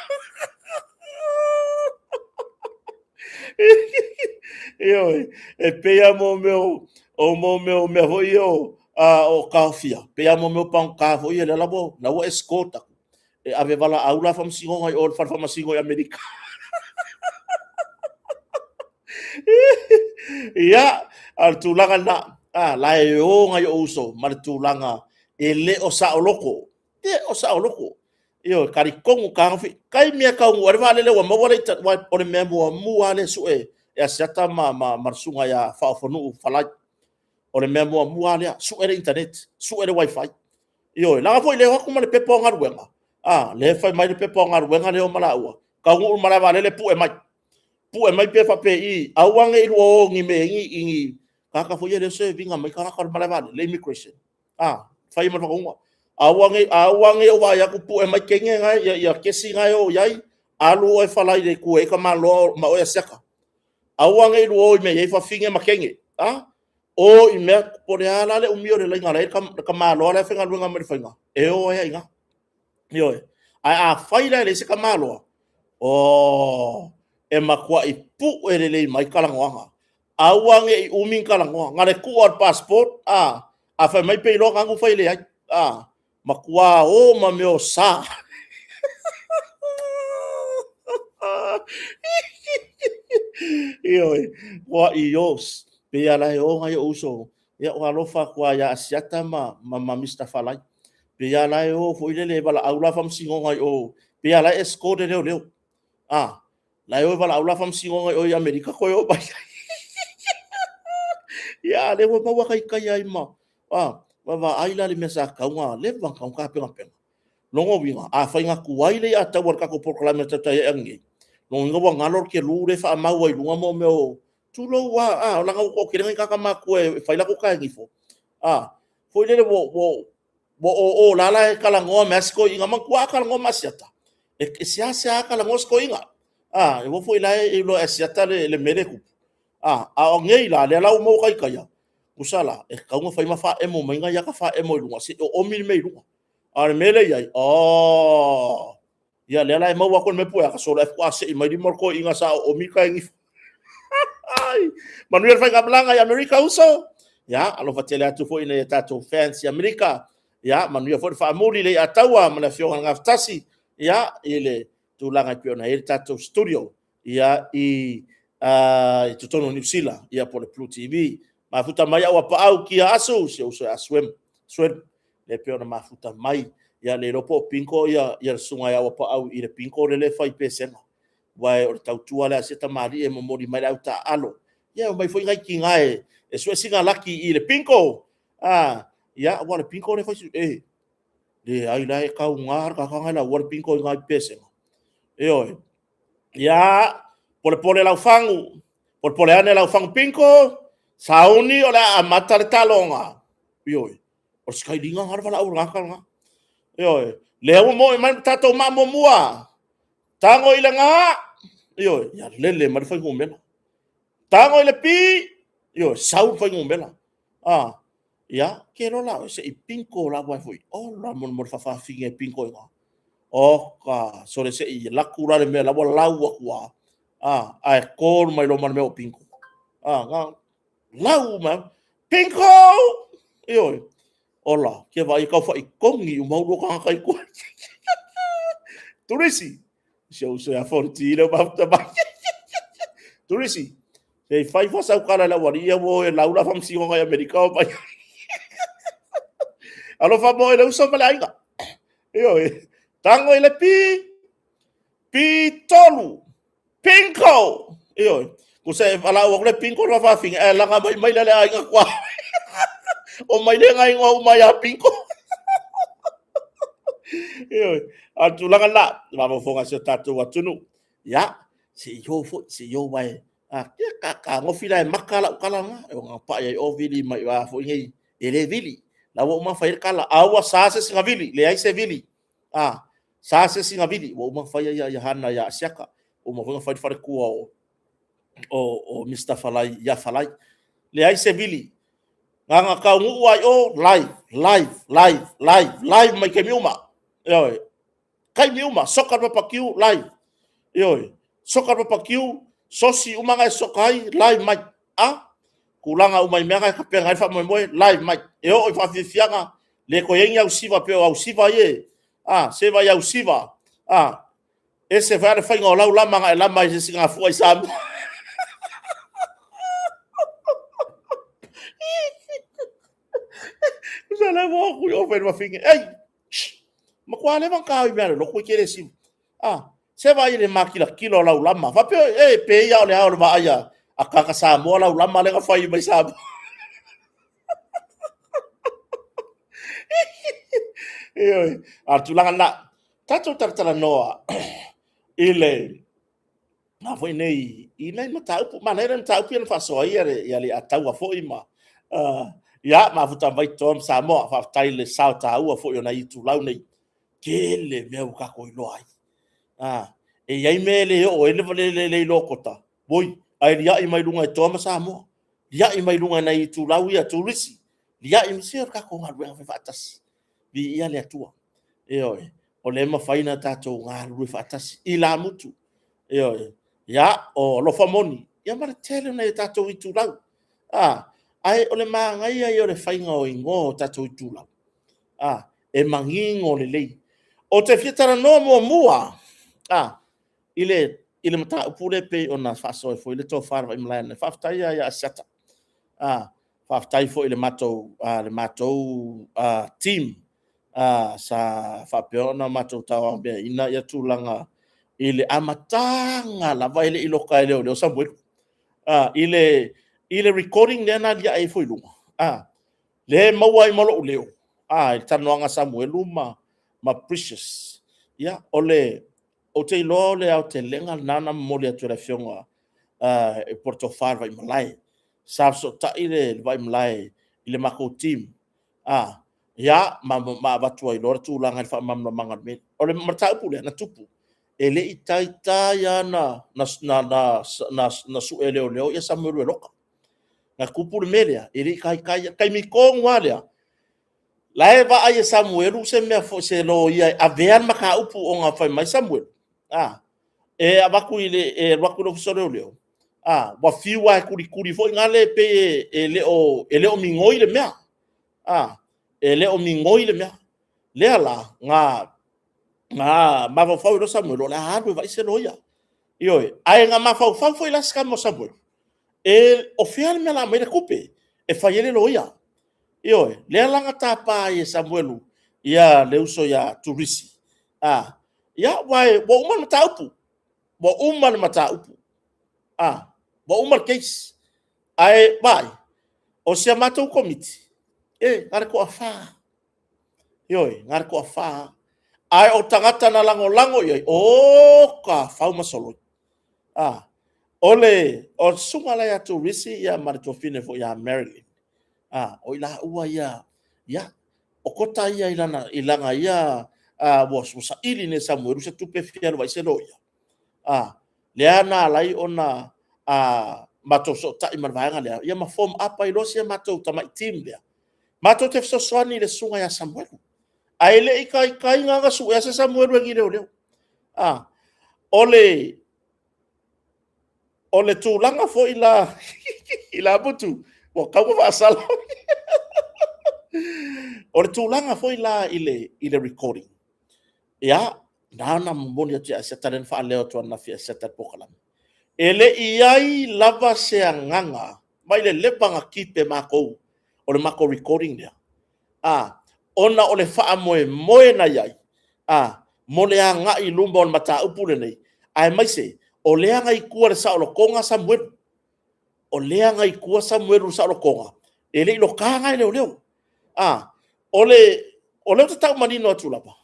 Ioe, e pei lava mo mea o, mo mea o mea foi ia o, a, o taofia, pei lava mo mea o pagota foi ia lea la ua, la ua escort atu e ave valaau la faamasinoga i o i le fale faamasino i Amerika. Ia, a o le tulaga lena, a, la e o nai ou uso ma le tulaga e le o saoloko, le o saoloko. Ioe, talitonu tagofi, taimi e taunuu ai le vaalele ua maua le o le mea muamua lava lea e sue e Asiata ma, ma, ma le susuga ia Faaofonuu Falai. O le mea muamua lava lea, sue le internet, sue le wifi. Ioe, leaga foi le o atu ma le pepa o galuega. A, lea e fai mai le pepa o galuega lea o ma laua. Taunuu i le malae vaalele pue mai. Pue mai pe faapei, aua ne i lua o ni mea i ni tagata foi ia le serve ina mai tagata o le malae vaalele, le immigration. A, fai ma le whakaunga. Aua nei, aua nei o vaai atu pue mai kenge ngai, ia, ia kesi ngai o iai, alu oe falai le kue i ka maloa ma oe asiaka. Aua nei lua o i mea iai fafine ma kenge. A, o i mea, po le a la le umi o le laina lai ka, ka maloa la e whengaluenga mai le whainga. E o ai inga. Ioe. Ae afai la e leai se tamaloa, o, e matuai pue lelei mai talanoaga. Aua ne i umi ni talanoa. Na le tuu lava o le passport, a, a fai mai pe iloa na anu fai leai. A, matua o ma mea o sa. Ioe, ua i os. Pei lava la e o nai ou uso Ia, ua alofa atu lava ia Asiata ma, ma, ma Mister Falai. Pei lava la e o foi lele e valaau la faamasinoga i o, pei lava la e escort e leoleo. A, la e o e valaau la faamasinoga i o i Amerika toe o mai. Ia, a lea ua maua taitai ai ma, a, ma vaai la le mea sa tatau ona leva ona tatau ona tapenapena. Lona uiga, afai na tuai le iataua i le tatou polokalame na tautai ai ananei, lona uiga ua galo le kelu lea e faamau ai i luga mo mea o, tulou a, a, leaga ua toatele nai tagata matutua e fai latou taegifo, a, foi lele ua, ua, ua o o la la e talanoa mai lava si toeaina, manatua a talanoa ma Asiata, e, e seasea talanoa si toeaina, a, e aua foi la e iloa e Asiata le, le mea lea e tupu, a, a o nei la, lea la ua maua taitaia, tusa la, e tatau ona fai ma faaemo mai nai ata faaemo i luga, se i oomi le mea i luga. A o le mea lea i ai, oh, ia lea la e maua atu le mea pueaka, solo e faatoa sei mai lima o le toeaina sa oomi taegifo. Ai, manuia le faigamalaga i Amerika uso. Ia, alofa tele atu foi i nai a tatou fans i Amerika. Ia, manuia foi le faamuli le Ataua ma le afioga i le Gafatasi. Ia, i le tulaga e pei ona i ai le tatou studio. Ia, i, uh, i totonu o Niu Sila, ia po o le Blue TV. Mafuta mai au apaau kia asu, si ou uso ia Swem, Swem, le pei ona mafuta mai. Ia, le iloa po o bingo ia, ia le susuga ia Auapaau i le bingo lele e fai i Pesega. Aua o le tautua lea a se tamalii e momoli mai le au taaalo. Ia, omai foi nai tiga e, e sue sina laki i le bingo. Ah, ia, aua o le bingo le fai, e, leai la e kauga le kakanga e laua le bingo i ngai Pesega. Ioe. Ia, polepole lau fagu, polepole ane lau fagu bingo, sauni o le a amata le taloga. Ioe. O le sikailiga nga le valaau lena ka lena. Ioe. Lea ua moe mai tatou maa muamua. Tago i le ga. Ioe. Ia lele mai le fuainumera. Tago i le pi. Ioe. Sau le fuainumera. Ah. Ia, ke lola o se i pinko la wai foi. O la mo mo fafafine pinko i ngā. O ka sole se i laku la le mea la ua lau aku a. A, ae kō mai lo ma le mea o pinko. A, ngā, lau mai. Pinko! Ioe. Ola, kia vai kau whai kongi u mau lua ka kai kua. Turisi. Si au se a forti le mafuta mai. Turisi. Se fai fa sau kala la wari ia wo e laula fam si ngai Amerika o mai. Alofa mo e le uso ma le aiga. Ioe. Tango i le pi. Pi tolu. Pinko! Ioe. Ko se whalau aku le pinko la whawhinga, e langa mai mai le le aiga kua. O mai le ngai ngoa umai a pinko. Ioe. A tūlanga la, whafofonga se tātou atunu. Ia, se i hou foi, se i hou mai. A, kia ka, ka ngofi la e maka lau kala nga, e o ngā pai ai o vili mai wa foi ngei, e le vili. La ua uma whai kala, a ua sa se singa vili, le ai se vili. A, sa se sina vili, ua uma whaia ia ia hana ia Asiaka, uma whainga whai whare kua o, o, o Mr. Falai, ia Falai. Le ai se vili, ngā ngā kau nguu ai o, live, live, live, live, live mai ke mi uma. Ioe, kai mi uma, soka papa kiu, live. Ioe, soka papa kiu, sosi uma ngai soka ai, live mai. A, kulanga uma i mea ngai ka penga ai whamoemoe, live mai. E o i whawhiwhianga, Le koe ai au siva pe o au siva ie. A, se vai au siva. A, e se vai le whainga o lau lama nga e lama i se singa fua i Samoa. Sa le mo ku o whenua whinge. Ei! Ma kua le ka i mea le loko i kere siva. A, se vai le makila kilo lau lama. Fa pe e pe ia o le ao le vaai a kaka Samoa lau lama le ka whai mai Samoa. Ioe, a tulaga na, tātou taratara noa i le, ngā foi nei, i nei mataupu, ma nei le mataupu ia na whaasoa ia le, ia le ataua foi ma, ia, mafuta mai toa ma Samoa, whaafetai le sao tāua foi o nai itulau nei, tele mea ua kākou iloa ai. E iai mea e le oo ai le, le, le, le iloa kota, woi, ae liai mai lunga e toa ma Samoa. Liai mai luga i nai itulau ia turisi. Liai mai se o le tatou galuega fai faatasi. Viia le Atua. Ioe, o lea e mafai ona tatou galulue faatasi i lamutu. Ioe, ia, o alofa moni, ia ma le tele o nai o tatou itulau. A, ae o le manaia ia o le faiga o igoa o tatou itulau. A, e manino lelei. Ou te fia talanoa muamua, a, i le i le mataupu lea pei ona faasoa ai foi le tofa le Vaimalae ananei. Faafetai lava ia Asiata. Ah, faafetai foi i le matou, ah, le matou ah, team ah, sa faapea ona matou tauaomeaina ia tulaga i le amataga lava e le i loka e leoleo Samuelu. Ah, i le i le recording lea na aliae ai foi i luga. Ah, lea e maua ai ma lou leo, ah, i le talanoaga a Samuelu ma ma Precious. Ia, o le Ou te iloa o le aotelega lena na momoli atu e le Afioga e Portofa i le Vaimalae. Sa fesootai le Vaimalae i le matou team, ia, ma avatu ai loa le tulaga i le faamalamalamaga o le mea. O le mataupu lea na tupu, e le i taitai lava na sue e leoleo ia Samuelu e loka. Na tupu le mea lea, e le i taitai lava. Taimi tonu lava lea, La e vaai e Samuelu se mea foi se loia e avea le mataupu ona fai mai Samuelu, a, e avatu i le, e alu atu i le Ofisa o Leoleo, a, ua fiu lava e tulikuli foi na le pei e, e le o, e le o migoi le mea, a, e le o migoi le mea. Lea la, na, na mafaufau ai loa Samuelu, o le a alu e vaai se loia. Ioe, ae na mafaufau foi la se tama o Samuelu, e, o fea le mea o le a aumai le tupe e fai ai le loia. Ioe, lea la na tapa ai e Samuelu ia le uso ia Turisi. A, ia, ua, ua uma le mataupu. Ua uma le mataupu. A, ua uma le case. Ae, vaai, o si a matou komiti, e, na le toafa. Ioe, na le toafa. Ae o tagata na lagolago i ai, o ka fau ma soloi. A, o le, o le susuga la ia Turisi ia ma le tuafine foi ia Marilyn. A, o i laua ia, ia, o kota ia i lana, i lana ia, a, ua, ua saili nei e Samuelu se tupe fia alu ai se loia. A, lea na ala ai ona, a, matou fesootai ma le vaega lea, ia ma form up ai loa si a matou tamai team lea. Matou te fesoasoani i le susuga ia Samuelu. Ae le i taitai na suea se Samuelu e ni leoleo. A, o le tulaga foi la i Lamutu, ua tatau ona faasala. O le tulaga foi la i le recording, ia, na ona momoli atu ia Aseta lea na faaleo atu ananafi e Aseta i le polokalame. E le i i ai lava se agaga mai le leva ona keep e matou o le matou recording lea, ona o le faamoemoe na i ai mo le agai i luma o le mataupu lenei, aemaise o lea na i tua i le saolotoga Samuelu. O lea na i tua Samuelu i le saolotoga, e le i loka e leoleo. O lea ou te tau manino atu lava,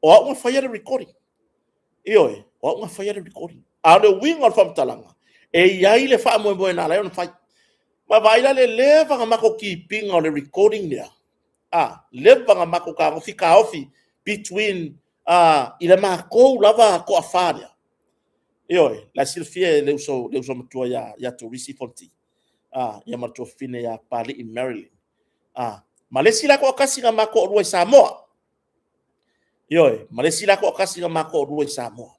o au na faia le recording. Ioe, o au na faia le recording. A o le uiga o le faamatalaga, e i ai le faamoemoe na ala ai ona fai. Ua vaai la i le leva ona matou keep ina o le recording lea, leva ona matou fetagofi taofi between i le matou lava toafa lea. Ioe, o la e silafia e le uso matua ia Turisi Fonoti ma le tuafafine ia Papalii Marilyn. Ma le isi la toatasi na ma toalua i Samoa. Ioe, ma le isi la toatasi na ma toalua i Samoa.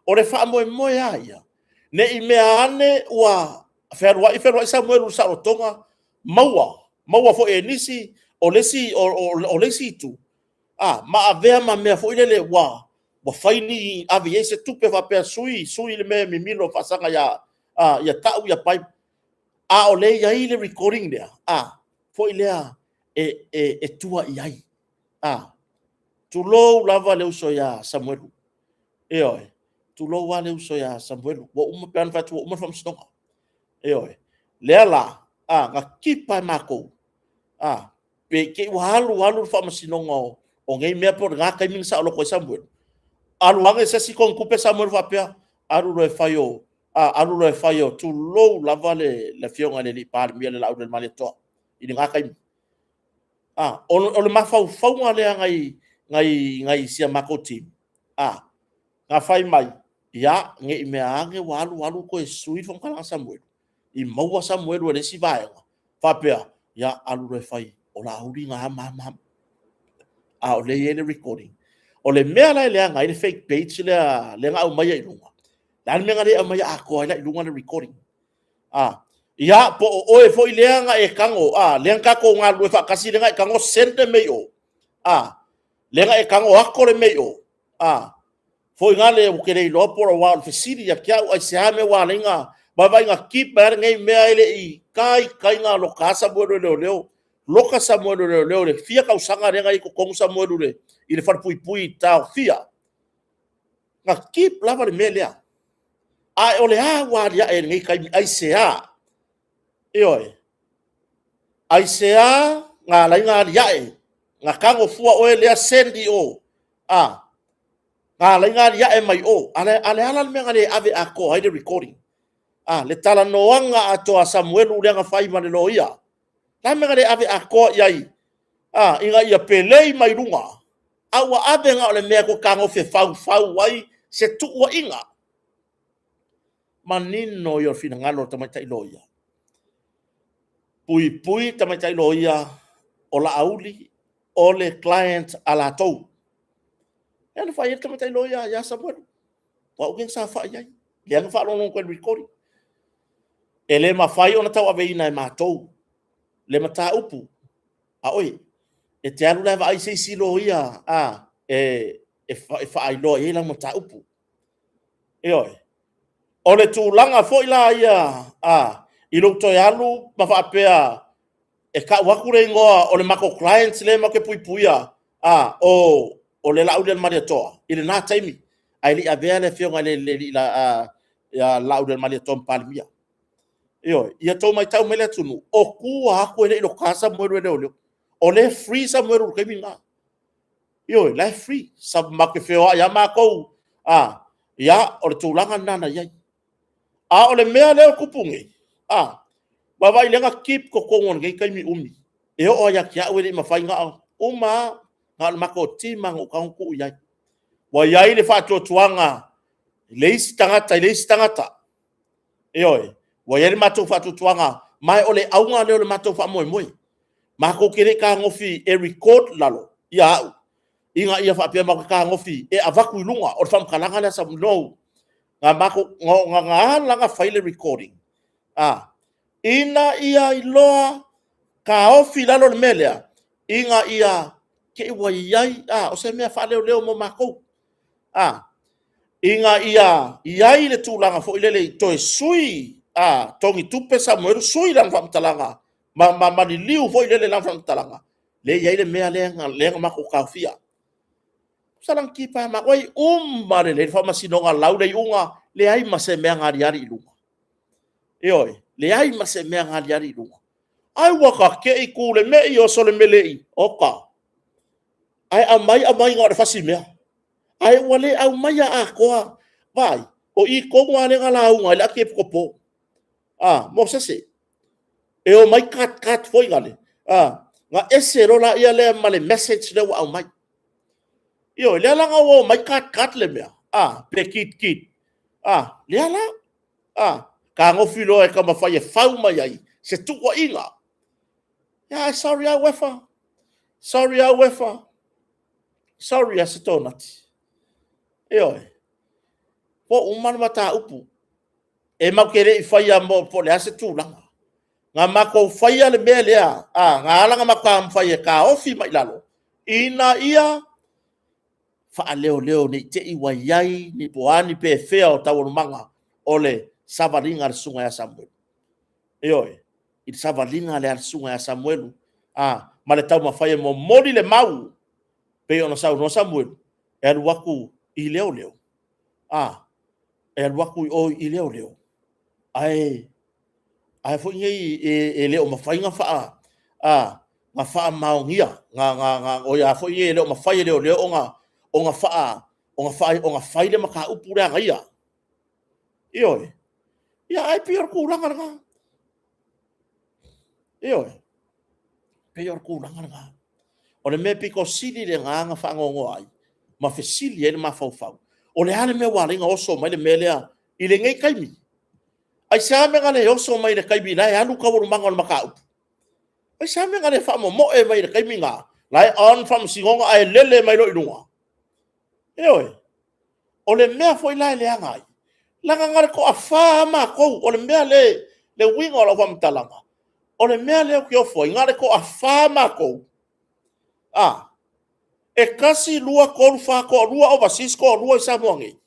O le faamoemoe lava ia, ne i mea ane ua fealuai fealuai Samuelu i le saolotoga, maua foi e nisi o le isi itu, ma avea ma mea foi lele ua fai ni ave i ai se tupe faapea sui, sui le mea e mimilo e faasaga ia tau ia pai. A o lea e i ai le recording lea, foi lea e tua i ai. Tulou lava le uso ia Samuelu. Ioe, tulou lava le uso ia Samuelu. Ua uma, pei ona fai atu ua uma le faamasinoga. Ioe, lea la na keep lava e matou, pe i te i ua alu alu le faamasinoga o nei mea po o lena taimi na saoloto ai Samuelu, alu ane se isi togitupe Samuelu faapea, alu loa e fai o, alu loa e fai o, tulou lava le Afioga i le Palemia le Laaulialemalietoa i lena taimi. O le mafaufauga lea nai si a matou team, na fai mai, ia, ne i mea ane ua alu alu toe sui le faamatalaga a Samuelu, i maua Samuelu e le isi vaega, faapea, ia, alu loa e fai o Laauli na a ma a ma a. A o lea e i ai le recording. O le mea la e leaga ai le fake page lea na aumaia i luga, o le a le mea na le aumaia atoa ai la i luga le recording? Ia, po o oe foi lea na e tago, lea na tatou galulue faatasi lea na e tago send le mea i o, lea na e tago ato le mea i o, foi na lea ou te le iloa po o le fesili ia te au, aisea le mea ua ala ai ona vaavaai ina keep mai lava lenei mea e le i taitai ona loka Samuelu e leoleo. Loka Samuelu e leoleo i le fia tausaga lea na i ai i totonu Samuelu i le falepuipui i taofia. Na keep lava le mea lea. A o le a ua aliae i lenei taimi? Aisea? Ioe. Aisea na ala ai ona aliae, na tago fua oe lea send i o, a, na ala ai ona aliae mai o. A o le a la le mea na le ave atoa ai le recording? A, le talanoaga atoa a Samuelu lea na fai ma le loia. O le a le mea na le ave atoa i ai, a, ina ia pelei mai luga, a ua ave na o le mea ua fetagofi e faufau ai se tuuaiga. Manino ia o le finagalo o le tamaitai loia. Puipui le tamaitai loia o Laauli o le client a latou. Lea na fai ai le tamaitai loia ia Samuelu. O au lea na saofai ai. Lea na faalogologo atu ai i le recording. E le mafai ona tauaveina e matou le mataupu a oe. E te alu la e vaai se isi loia e faailoa i ai lau mataupu. Ioe. O le tulaga foi la ia i lou toe alu ma faapea e tau atu le igoa o le matou client lea matou te puipuia, o le Laaulialemalietoa i lena taimi, ae le i avea le afioga i le Laaulialemalietoa ma Palemia. Ioe, ia outou matau mai le atunuu, o tua atu e le i loka Samuelu e leoleo. O lea e free Samuelu i le taimi lena. Ioe, la e free. Matou te feoai lava matou, ia, o le tulaga lena na i ai. A o le mea lea e tupu nei, vaavaai lea na keep totonu o lenei taimi umi, e oo lava ia te au e le i mafai ona uma lava, na o le matou team lava na ou tago tuu i ai. Ua i ai le faatuatuaga i le isi tagata i le isi tagata. Ioe, ua i ai le matou faatuatuaga, ma o le auga lea o le matou faamoemoe. Matou te le i tagofi e record lalo ia au, ina ia faapea matou te tagofi e avatu i luga o le faamatalaga lea sa no. Na matou, na ala ona fai le recording, ina ia iloa taofi i lalo le mea lea, ina ia te i ua i ai, o se mea faaleoleo mo matou. Ina ia i ai le tulaga foi lele i toe sui togitupe Samuelu sui lana faamatalaga ma liliu foi lele i lana faamatalaga, lea e i ai le mea lea na matou taofia. Sa lagiti pa matou, ua uma lelei le faamasinoga, lau le iuga, leai ma se mea na aliali i luga. Ioe, leai ma se mea na aliali i luga. Ai ua ta te i, tu le mei, oso le mele'i, oka. Ae aumai, aumai na o le fasi mea. Ae ua le aumaia atoa. Vaai, o i tonu lava lea na lauga ai le Arkiepikopo Mosese, e omai cut cut foi lale, ona ese loa lea ma le message lea ua aumai. Ioe, lea la na ua omai cut cut le mea, pe kit kit, lea la, fetagofi loa e taumafai e fau mai ai se tuuaiga. Ae sorry lava Uefa, sorry lava Uefa, sorry lava Sitonati. Ioe, ua uma le mataupu. E matou te le i faia po o le a se tulaga. Na matou faia le mea lea, na ala ona matou taumafai e taofi mai i lalo, ina ia faaleoleo ne i te i ua i ai po o a ni pefea o taualumaga o le savaliga a le Susuga ia Samuelu. Ioe, i le savaliga lea a le Susuga ia Samuelu, ma le taumafai e momoli le mau, pei ona saunoa Samuelu, e alu atu i leoleo, e alu atu i o i leoleo, ae foi nei, e le o mafai ona faamaonia, e le o mafai e leoleo ona fai le mataupu lea a ia. Ioe, ae pei o le tulaga lena. Ioe, pei o le tulaga lena. O le mea pito sili lena na faanoanoa ai ma fesili ai le mafaufau, o le a le mea ua ala ai ona oso mai le mea lea i lenei taimi? Aisea le mea na le oso mai ai i le taimi o la e alu taualumaga o le mataupu? Aisea le mea na le faamomoe mai ai i le taimi lena, la e on le faamasinoga ae lele mai loa i luga? Ioe. O le mea foi la e leaga ai, leaga na o le toafa lava matou. O le mea lea, le uiga o lau faamatalaga, o le mea lea ou te ofo ai, na o le toafa matou, e 1, 2, 3, 4, toalua overseas, toalua i Samoa nei,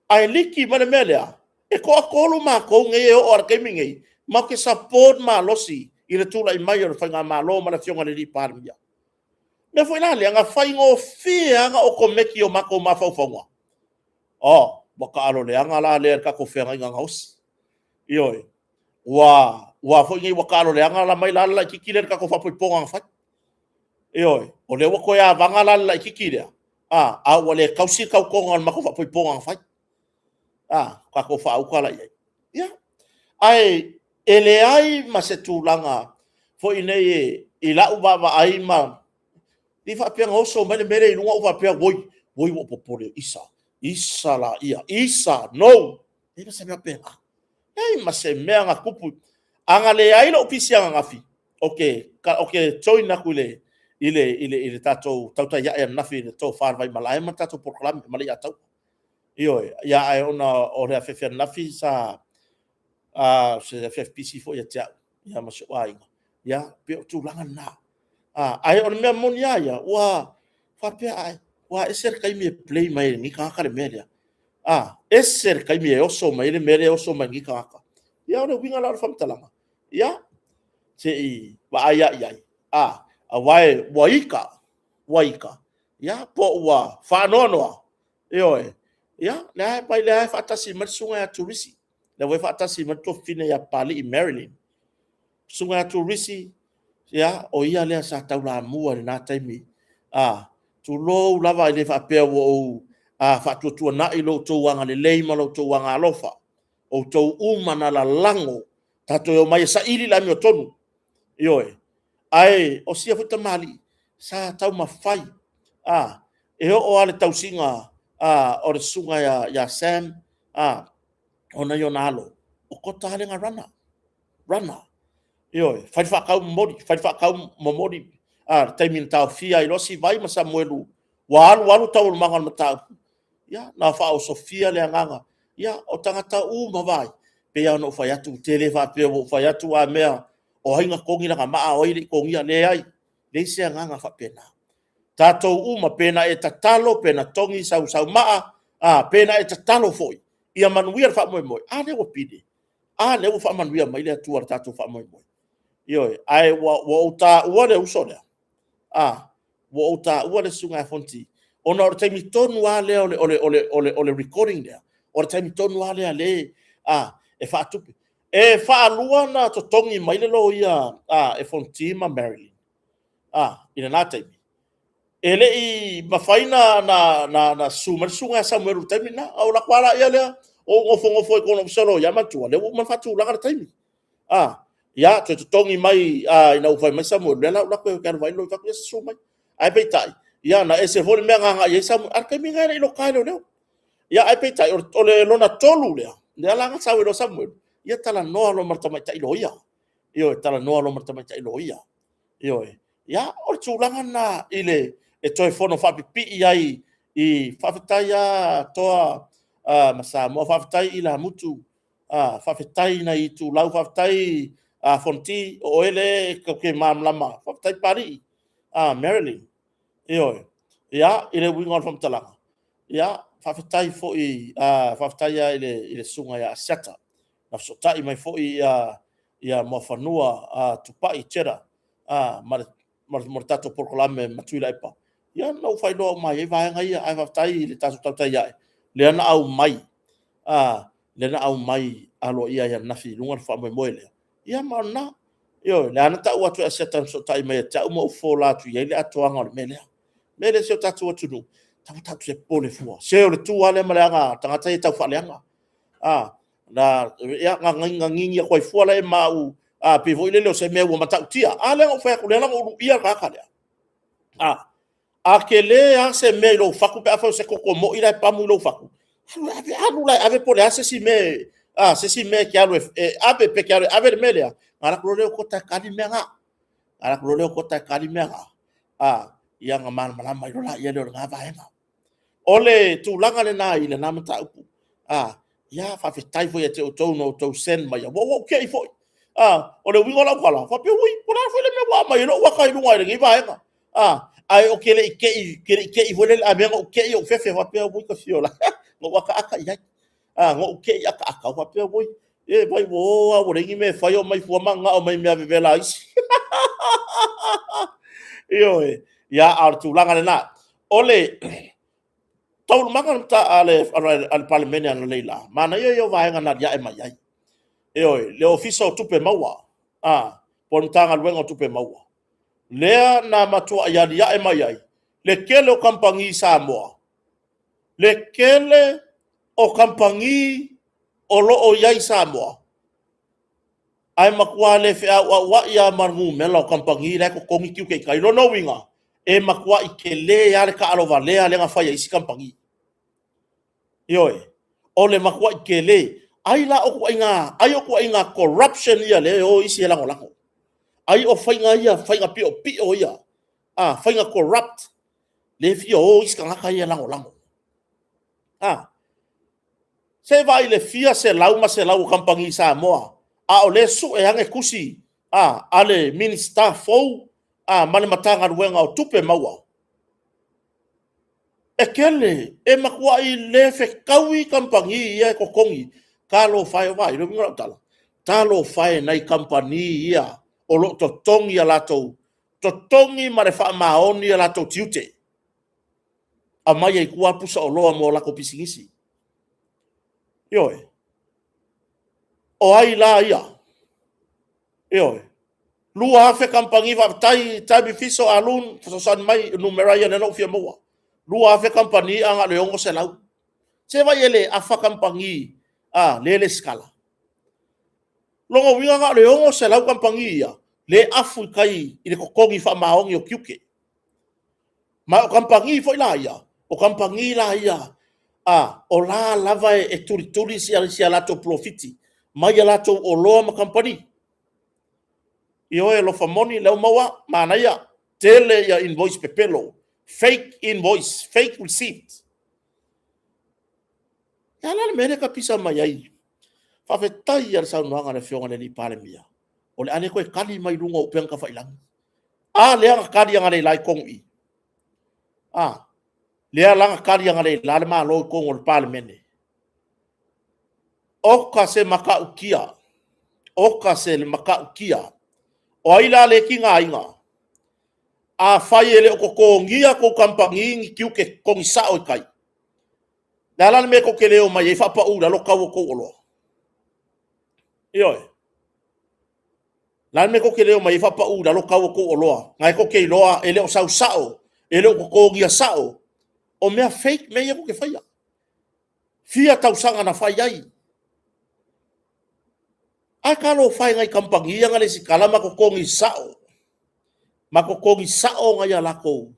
ae liki mai le mea lea, e toatolu matou nei e oo lava i le taimi lenei, matou te support malosi i le tulai mai o le Faigamalo ma le Afioga i le Palemia. O le mea foi la lea, na faigofie lava ona otomeki i o matou mafaufauga, oh, ua taalo leaga la lea i le tatou feagaiga gaosi. Ioe. Ua foi nei ua taalo leaga mai la le laitiiti lea i le tatou faaipoipoga na fai. Ioe. O lea ua toe avaga la le laitiiti lea, a ua le tausi le tautoga o le matou faaipoipoga na fai. Tatou faauta la i ai. Ia, ae e leai ma se tulaga foi nei i lau vaavaai ma le faapea na oso mai le mea lea i luga ou faapea, oi, oi ua ou popole, isa, isa laia, isa, no. E leai ma se mea faapena. Leai ma se mea na tupu. A na leai lou pisi ananafi, ou te join atu i le tatou tautai ae ananafi i le tofa i le Vaimalae ma le tatou polokalame ma le Leiataua. Ioe, ia ae ona o le afiafi ananafi sa se afiafi pisi foi ia te au ia ma si ou aiga, ia pei o tulaga na. Ae o le mea moni lava ia, ua faapea, ai, ua ese le taimi e play mai ai e lenei tagata le mea lea. Ese le taimi e oso mai ai le mea lea e oso mai lenei tagata. Ia o le uiga la o le faamatalaga, ia, se i vaai lava i ai, aua ua ita, ua ita, ia po ua faanoanoa, ioe, ia, lea e faatasi mai le susuga ia Turisi, lea foi e faatasi mai le tuafafine ia Papalii Marilyn. Susuga ia Turisi, ia, o ia lea sa taulamua i lena taimi, tulou lava, e le faapea ua ou faatuatuanai lo outou agalelei ma lo outou agaalofa, o outou uma na lalago tatou te omai e saili le amiotonu. Ioe. Ae o sia foi tamalii sa taumafai, e oo lava i le tausiga o le susuga ia Sam o nai ona alo, o Kota lava lea na runner, runner. Ioe, fai le faatau momoli, fai le faatau momoli, a, le taimi na taofia ai loa Sivai ma Samuelu, ua alu alu taualumaga o le mataupu, ia, na faaosofia le agaga, ia, o tagata uma vai, pei lava ona ou fai atu, ou te le faapea ua ou fai atu a mea, o ai na togi lana maa a o ai e le i togia, leai, leai se agaga faapena. Tatou uma, pe na e tatalo, pe na togi sau, sau maa, a, pe na e tatalo foi, ia manuia le faamoemoe, a lea ua pine, a lea ua faamanuia mai le Atua i le tatou faamoemoe. Ioe, ae ua ou taua le uso lea, a, ua ou taua le susuga ia Fonoti, ona o le taimi tonu lava lea o le recording lea, o le taimi tonu lava lea le, a, e faatupe. E faalua ona totogi mai le loia a, e Fonoti ma Marilyn, a, i lena taimi. E le i mafai ona susu mai le susuga ia Samuelu i le taimi lena. Ona ou alu atu lava lea, ou nofonofo i totonu o le Ofisa o Loia, ae manatua, o lea ua uma ona faatulaga le taimi. A, ia, toe totogi mai ina ua fai mai Samuelu, lea la ua ou alu atu ou te alu e vaai le loia, ou fai atu, ia susu mai. Ae peitai, ia na ese foi le mea na agai i ai Samuelu, a o le taimi lena e le i loka e leoleo. Ia ae peitai, o le lona 3 lea, lea la na sau ai loa Samuelu, ia talanoa loa ma le tamaitai loia. Ioe, talanoa loa ma le tamaitai loia. Ioe. Ia, o le tulaga lena i le e toe fono faapipii ai i faafetai lava Toa ma Samoa, faafetai Ilamutu, faafetai nai Itulau, faafetai Fonoti, o oe lea tatou te malamalama, faafetai Papalii, Marilyn. Ioe. Ia, i le uiga o le faamatalaga, ia, faafetai foi, faafetai lava i le susuga ia Asiata, na fesootai mai foi ia Muafanua Tupai Cheddar ma le tatou polokalame ma Tuilaepa, ia na ou faailoa uma ai i ai vaega ia, ae faafetai i le tatou tautai a'e lea na aumai, lea na aumai aloaia ai ananafi i luga le faamoemoe lea, ia ma o lena. Ioe, lea na tau atu e Asiata na fesootai mai ia te au ma ou fofola atu i ai le atoaga o le mea lea. O le mea lea si o tatou atunuu, aua tatou te popole fua. Se o le tu lava lea ma le aga a tagata ia taufaaleaga. Na nini atu ai fua la ma au, a pei foi lele o se mea ua matautia. A lea na ou fai atu, lea la na ou luia le tagata lea. A tele lava se mea i lou fatu pe afai o se toto moi la e pamu i lou fatu, alu e ave, alu la e ave po o le a se isi mea, se isi mea e te alu e ave, pe te alu e ave le mea lea, ona alu atu loa lea o Kota e kali le mea lena. Alu atu loa lea o Kota e kali le mea lena, ia ona malamalama ai loa lea o lena vaega. O le tulaga lena i lena mataupu. Ia, faafetai foi ia te outou na outou send maia, ua ou te i foi. O le uiga o lau tala, faapea, ui, po o le a foi le mea ua aumai ai lou ata i luga i lenei vaega. Ae ou te le i te i, te le i te i foi lele, a mea na ou te i ou fefe faapea, ui, ta fio la, na ou ataata i ai. Na ou te i ataata, ou faapea, ui, e vai ua o lava ua leai ni mea e fai, omai fua mananao mai i mea vevela a isi. Ioe, ia, a o le tulaga lena. O le taualumaga a le Palemene analeila, manaia ia o vaega na aliae mai ai. Ioe, le Ofisa o Tupe Maua, po o le Matagaluega o Tupe Maua, lea na matuai aliae mai ai le tele o kamupani Samoa, le tele o kamupani o lo o i ai i Samoa, ae matua le feauauai lava ma numera o kamupani la e totogi tiute i tai. O lona uiga, e matuai tele lava le taalovalea lea na fai e isi kamupani. Ioe, o le matuai tele. Ai la o ituaiga, ai o ituaiga corruption ia lea e o isi e lagolago. Ai o faiga ia, faiga piopio ia, a, faiga corrupt, lea e fia o isi tagata ia e lagolago. A, se i vaai i le fia selau ma selau o kamupani Samoa, a o lea e sue ane tusi a le Minisita fou a, ma le Matagaluega o Tupe Maua. E tele, e matuai le fetaui kamupani ia e totogi. Talofa e, vaai, o le uiga o lau tala, talofa e i nai kamupani ia o lo o totogi a latou totogi ma le faamaoni a latou tiute, aumai ai tua pusa oloa mo latou pisinisi. Ioe. O ai la ia? Ioe. 2,000 kamupani, faafetai Tammy Fiso, Alun, fesoasoani mai, numera ia lea na ou fia maua. 2,000 kamupani a na o le 600. Se vai e le afa kamupani a le lesitala. Lona uiga na o le 600 kamupani ia le afu i tai i le totogi faamaoni o tiute. Ma o kamupani foi la ia, o kamupani la ia a o la lava e tulituli si a latou polofiti mai a latou oloa ma kamupani. Ioe, alofa moni, lea ua maua, manaia, tele ia invoice pepelo, fake invoice, fake receipt. E ala le mea lea ka pisa mai ai. Faafetai ia le saunoaga a le Afioga i le Palemia, o le a le toe kali mai luga o upega tafailagi. A lea na kali agalelei i totonu i i. A, lea la na kali agalelei le Malo i totonu o le Palemene. Oka se matautia, oka se matautia. O ai la le tigaina? Afai e le o totogia tou kamupani ni tiute totogi sao i tai, le a la le mea tou te le omai ai faapau i lalo tau o tou oloa? Ioe. O le a le mea tou te le omai ai faapau i lalo tau o tou oloa, na e tou te iloa e le o sau sao, e le o totogia sao. O mea fake mea ia tou te faia. Fia tausaga na fai ai. Ae talofa e i nai kamupani ia na resitala ma totogi sao, ma totogi sao nai a latou.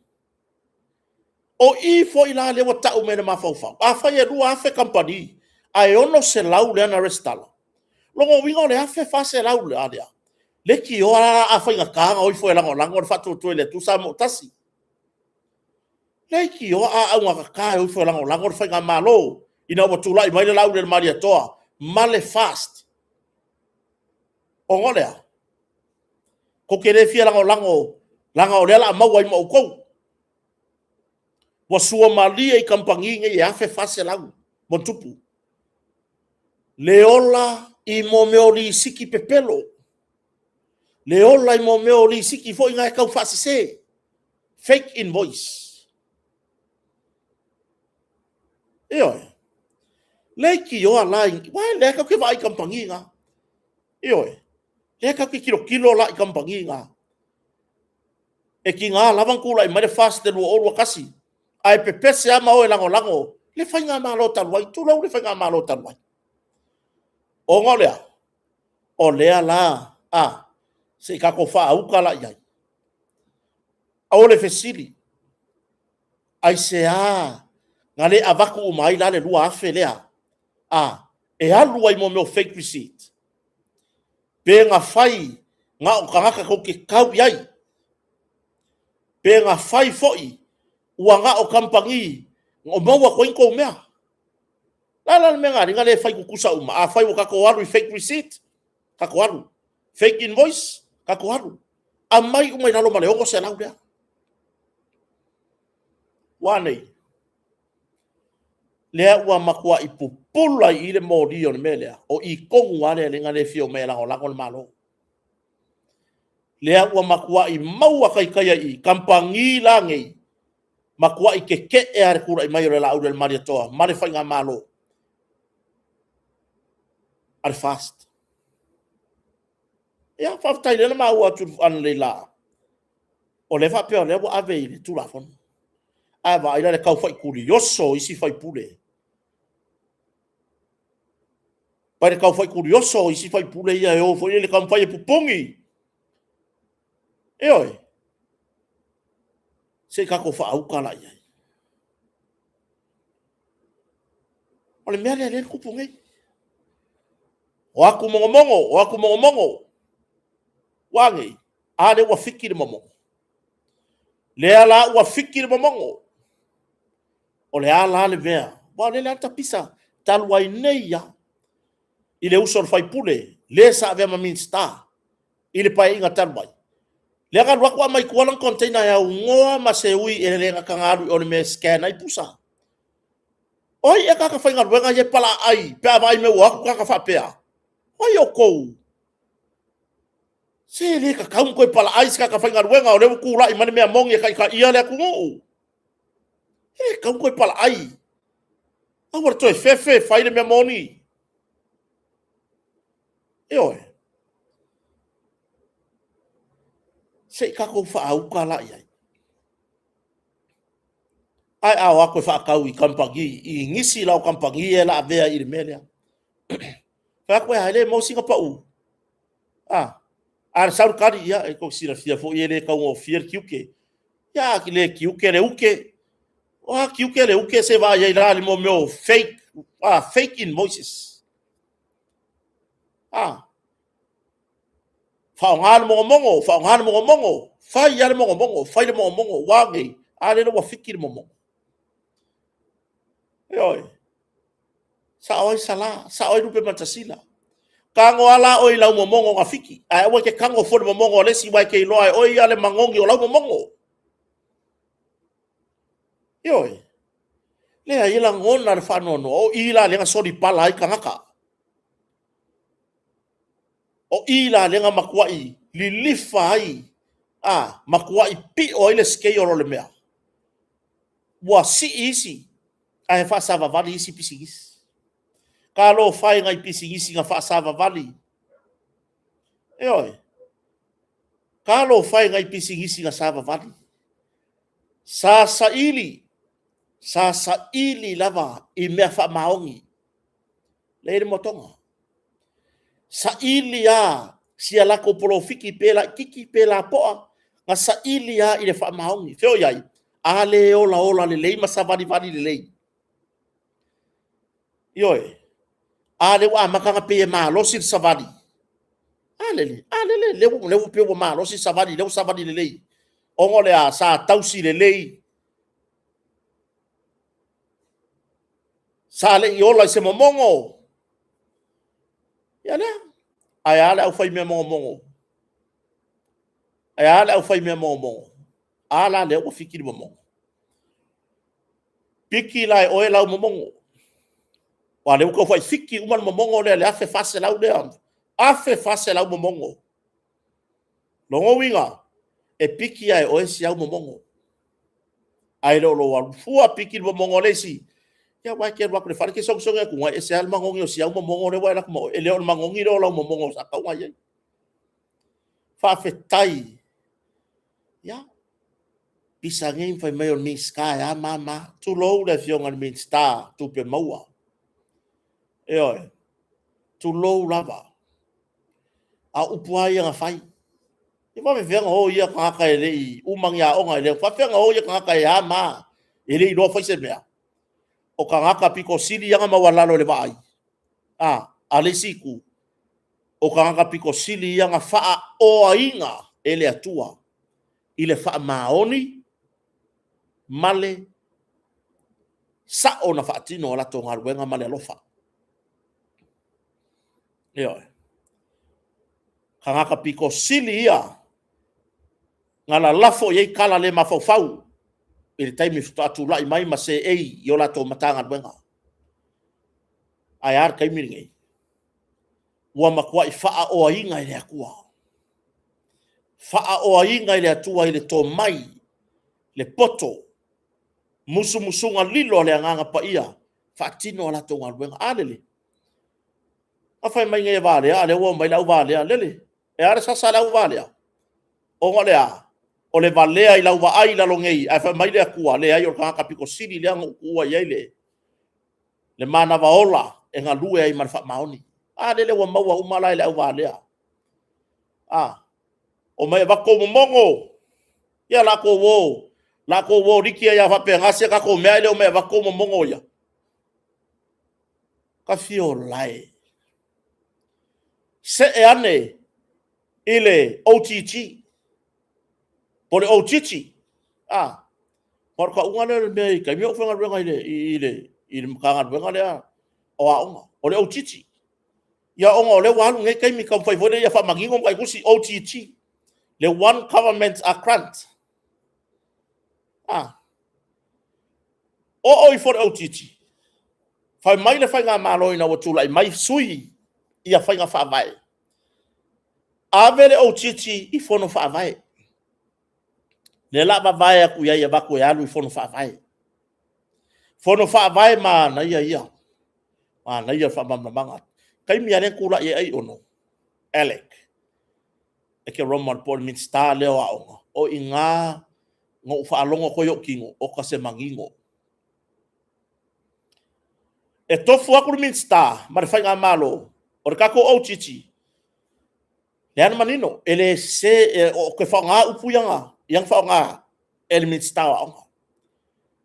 O i foi la lea ua tau mai e le mafaufau, afai e 2,000 kamupani ae 600 lea na resitala, lona uiga o le 1,400 la lea, leitioa lava a faigata ona o ifo e lagolago le Faatuatua i le Atua Samoa ua Tasi. Leitioa a augatata e o ifo e lagolago le Faigamalo ina ua tulai mai le Laaulialemalietoa ma le FAST. Ona o le a? Tou te le fia lagolago leaga o lea o le a maua ai ma outou. Ua suamalie i kamupani nei e 1,400+ le ola i mea o lisiti pepelo, le ola i mea o lisiti foi na e tau faasese, fake invoice. Ioe. Leitioa la, aua o lea tatou te vaai i kamupani na. Ioe. O lea tatou te tilotilo la i kamupani na. E tiga lava ona tulai mai le FAST i le 2021, ae pepese lava ma o e lagolago le Faigamalo talu ai, tulou le Faigamalo talu ai. Ona o le a? O lea la, se i tatou faauta la i ai. O le fesili, aisea na le avatu uma ai la le 2,000 lea e alu ai i mea o fake receipt? Pe na fai na o tagata tou te tau i ai? Pe na fai foi ua na o kamupani o maua atu ai ni tou mea? O le a la le mea na ala ai ona le fai tutusa uma? Afai ua tatou alu i fake receipt, tatou alu. Fake invoice, tatou alu. Aumai uma i lalo ma le 600 lea. Ua a nei? Lea ua matuai pupula i i le moli o le mea lea, o i tonu lava lea na le fia omai e lagolago le Malo. Lea ua matuai maua taitaia i i, kamupani la nei, matuai tetee lava i le tulai mai o le Laaulialemalietoa ma le Faigamalo a le FAST. Ia, faafetai lea na maua atu analeila, o lea faapea o lea ua ave i le Tulafono. Ae vaai la i le tau faitulioso o isi faipule. Vai le tau faitulioso o isi faipule ia e o foi le taumafai e pupuni. Ioe. Se i tatou faauta la i ai. O le mea lea lea e tupu nei. O atu mogomogo, o atu mogomogo. Ua a nei? A lea ua fiki le momogo. Lea la ua fiki le momogo. O le a la le mea? Aua o lea lava tapisa talu ai nei lava i le uso a le faipule, le sa avea ma Minisita i le Paeaiga talu ai. Lea na alu atu aumai i tua lana container e aunoa ma se ui e le gata na alu i o i le mea e scan ai pusa. O ai ea tagata faigaluega ia e palaai pe a vaai mai ua o atu tagata faapea? O ai outou? Se e le tatau ona toe palaai se tagata faigaluega o lea ua tulai mai le mea moni e taitaia le atunuu. E le tatau ona toe palaai. Aua le toe fefe, fai le mea moni. Ioe. Se i tatou faauta la i ai. Ae a o atu e faatau i kamupani, i nisi la o kamupani ia e lavea i le mea lea. Fai atu, e le maua sina pau. A, a sau le tali, ia, e tou silafia foi e le taugofie le tiute. Ia, a le tiute le uke. O a tiute le uke se vaai ai la i le mea o fake, fake invoices. Faaaoga le mogomogo, faaaoga le mogomogo, fai lava le mogomogo, fai le mogomogo, ua a nei? A lea ua fiki le momogo. Ioe. Sao ai Sala, sao ai Lupematasila. Tago lava la oe i lau momogo na fiki, ae aua e te tago fua i le momogo a le isi, aua e te iloa e oe ia le magogi o lau momogo. Ioe. Leai, e lagona le faanoanoa, o i la lea na solipala ai tagata. O i la lea na matuai lilifa ai, a, matuai pio ai le scale o le mea. Ua sii isi ae faasavavali isi pisinisi. Talofa e i nai pisinisi na faasavavali. Ioe. Talofa e i nai pisinisi na savavali. Sa saili, sa saili lava i mea faamaoni. Lea i le motoga. Saili lava si a latou polofiti pe laititi pe lapoa, na saili lava i le faamaoni. Fea o i ai? A lea e olaola lelei ma savalivali lelei. Ioe. A lea ua amata ona pei e malosi le savali. A lele, a lele, lea ua pei ua malosi le savali, lea ua savali lelei. Ona o le a? Sa tausi lelei, sa le i ola i se momogo. Ia lea. Ae a le aufaimea mogomogo? Ae a le aufaimea mogomogo? A la lea ua fiki le momogo. Piki la e oe lau momogo. Aua lea ua tau fai fiki uma le momogo lea, le 1400 lea. 1400 momogo. Lona uiga, e piki lava e oe si au momogo. Ae le o lou alu fua piki le momogo a le isi. Ia aua e te alu atu i le fale e te sogisogī atu, e ese lava le magogi o si au momogo lea ua e alu atu ma oe, e le o le magogi lea o lau momogo sa tatau ona i ai. Faafetai. Ia, pisa nei ma fai mai o le Minisita e a ma ma. Tulou le Afioga i le Minisita o Tupe Maua. Ioe. Tulou lava. A o upu lava ia na fai. E faapefea ona o ia tagata e le i uma ni aoga, e faapefea ona o ia tagata e a ma, e le iloa fai se mea. O tagata pito sili ia ona maualalo i le vaai, a le isi itu, o tagata pito sili ia na faaoaina e le Atua i le faamaoni ma le sao na faatino a latou galuega ma le alofa. Ioe. Tagata pito sili ia na lalafo i ai tala le mafaufau i le taimi faatoa tulai mai ma seei i o latou Matagaluega. Ae a le taimi lenei? Ua matuai faaoaina e le Atua. Faaoaina e le Atua i le tomai, le poto, musumusuga lilo a le Agaga Paia, faatino a latou galuega. A lele, a fai mai nei e valea, a lea ua omai le au valea. Lele, e a le sasa a le au valea? Ona o le a? O le valea i lau vaai i lalo nei, ae fai mai le Atua, leai o le tagata pito sili lea na ou tuua i ai le manava ola e galue ai ma le faamaoni. A lele ua maua uma la e le au valea. A, omai avatu tou momogo, ia latou o, latou o liki ai lava faapena si a tatou mea, ae le omai e avatu tou momogo ia. Tafiolae. See ane i le OGG, po o le OGG, a, o le tauga lea o le mea i taimi a o ou faigaluega i le Matagaluega lea o Aoga, o le OGG. Ia ona o lea ua alu lenei taimi taumafai foi lea ia faamanino ma taitusi OGG, le One Government a Grant. A, oo ifo le OGG, fai mai le faigamalo ina ua tulai mai sui ia faiga faavae, ave le OGG i fono faavae. Lea la a vavae atu i ai e avatu e alu i fono faavae. Fono faavae manaia ia, manaia le faamalamalamaga. Taimi lava lea na tulai ai Aiono, Alec, Ekeroma po o le Minisita lea o Aoga, o i ina na ou faalogo atu ai ou tino, oka se manino. E tofu atu le Minisita ma le Faigamalo o le tatou OGG, lea na manino, e le sese, ou te faaaoga upu ia na faaaoga e le Minisita o Aoga.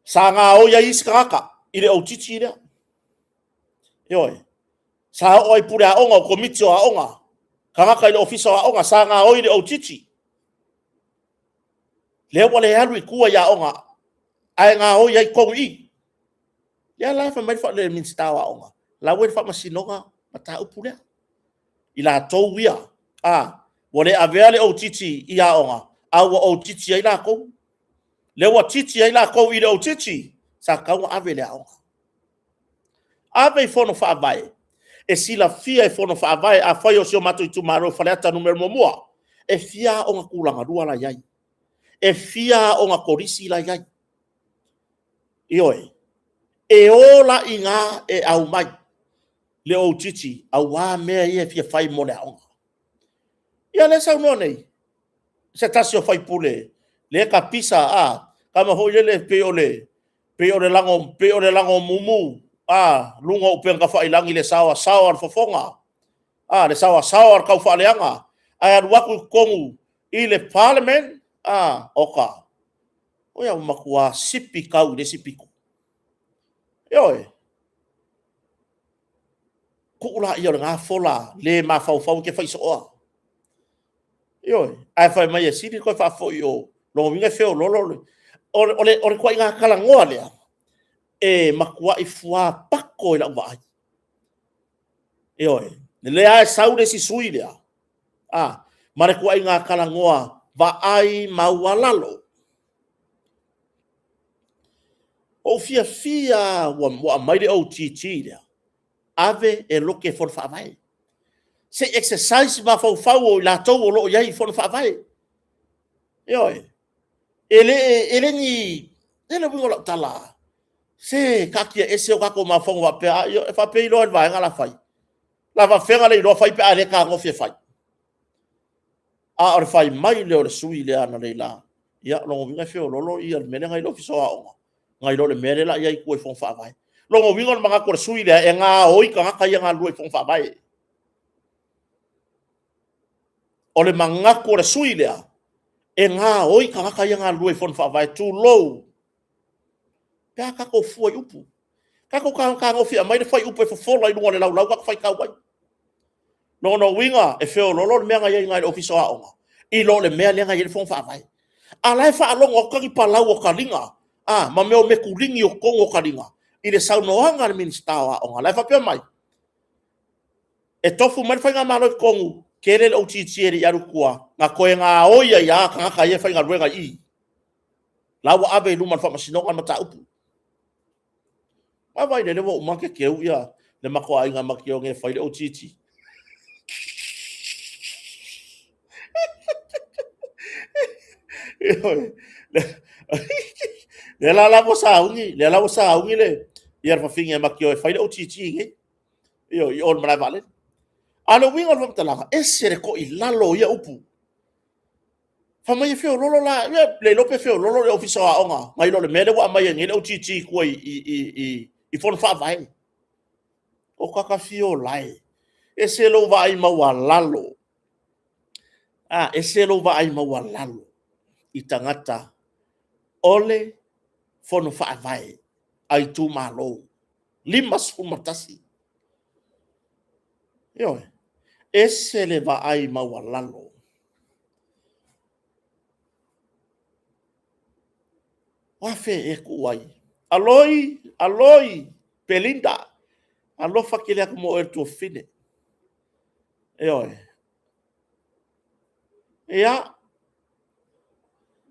Sa gaoi ai isi tagata i le OGG lea. Ioe. Sa oo ai i puleaoga o komiti o aoga. Tagata i le Ofisa o Aoga sa gaoi le OGG. Lea ua le alu i tua i aoga, ae gaoi ai i totonu i i. Lea la fai mai le Minisita o Aoga, la ua i le faamasinoga mataupu lea. I latou ia, ua le avea le OGG i aoga, a ua OGG ai latou. Lea ua titi ai latou i le OGG, sa tatau ona ave i le aoga. Ave i fono faavae, e silafia e fono faavae. Afai o si o matou itumalo o Faleata Nu.1, e fia aoga tulagalua la e i ai? E fia aoga kolisi la e i ai? Ioe, e o la i ina e aumai le OGG aua mea ia e fia fai mo le aoga. Ia o lea e saunoa nei se tasi o sui usufono lea e tapisa, tama foi lele pei o le lagomumu luga o upega tafailagi i le saoasaoa o le fofoga, le saoasaoa o le taufaaleaga, ae alu atu i totonu i le Parliament, oka, ua matua sipi tau i le isi pito. Ioe. Tuu laia o lena fola le mafaufau e te faisooa. Ioe. Ae fai mai e sili ona toe faafoi i o, lona uiga e feoloolo. O le ituaiga talanoa lea, e matuai fuapato i lau vaai. Ioe. O lea lava e sau le isi sui usufono lea, ma le ituaiga talanoa vaai maualalo. Ua ou fiafia lava ua aumai le OGG lea, ave e lote Fono Faavae. Se i exercise mafaufau o i latou o lo o i ai i Fono Faavae. Ioe. E le ni... O le uiga o lau tala, se taatia ese o tatou mafaufauga faapea, e faapea e iloa e le Vaega la fai. O le a faapefea ona le iloa fai pe a le fetagofi e fai? A o le fai mai lea o le sui usufono lea analeila, ia o lona uiga e feoloolo le mea lea na i le Ofisa o Aoga, nai lo le mea lea o le a i ai i tua i Fono Faavae. O lona uiga o le manatu o le sui usufono lea, e gaoi tagata ia e galulue i Fono Faavae. O le manatu o le sui usufono lea, e gaoi tagata ia e galulue i Fono Faavae, tulou. Pe a tatou fua i upu. Tatou fetagofi e aumai le fuaiupu e fofola i luga o le laulau tatou faitau ai. O lona uiga, e feoloolo le mea na i ai i le Ofisa o Aoga, i lo le mea lea na i ai le Fono Faavae. A o la e faalogo atu tagipalau o taliga ma mea o metuligi o totonu o taliga i le saunoaga a le Minisita o Aoga la e faapea mai, e tofu mai le faigamalo i totonu, tele le OGG e le i alu i tua, na toe gaoi ai lava tagata ia e faigaluega i i. La ua ave i luma o le Faamasinoga le mataupu. Vaai la ua uma ona teteu le matou aiga matou te o nei e fai le OGG. Lea la ua sauni, lea la ua sauni le fafine matou te o e fai le OGG nei, ioe, i o i le malae vaalele. A o le uiga o le faamatalaga, e ese le toilalo o ia upu. Fai mai e feoloolo la, e le iloa pe feoloolo le Ofisa o Aoga nai lo le mea lea ua aumai ai nei le OGG i tua i Fono Faavae. O tagata fiola e, ese lou vaai maualalo, ese lou vaai maualalo i tagata o le Fono Faavae a itumalo, 51. Ioe, ese le vaai maualalo. O afea ea e tuu ai? Aloi, Aloi Belinda, alofa tele atu mo oe le tuafafine. Ioe. Ia,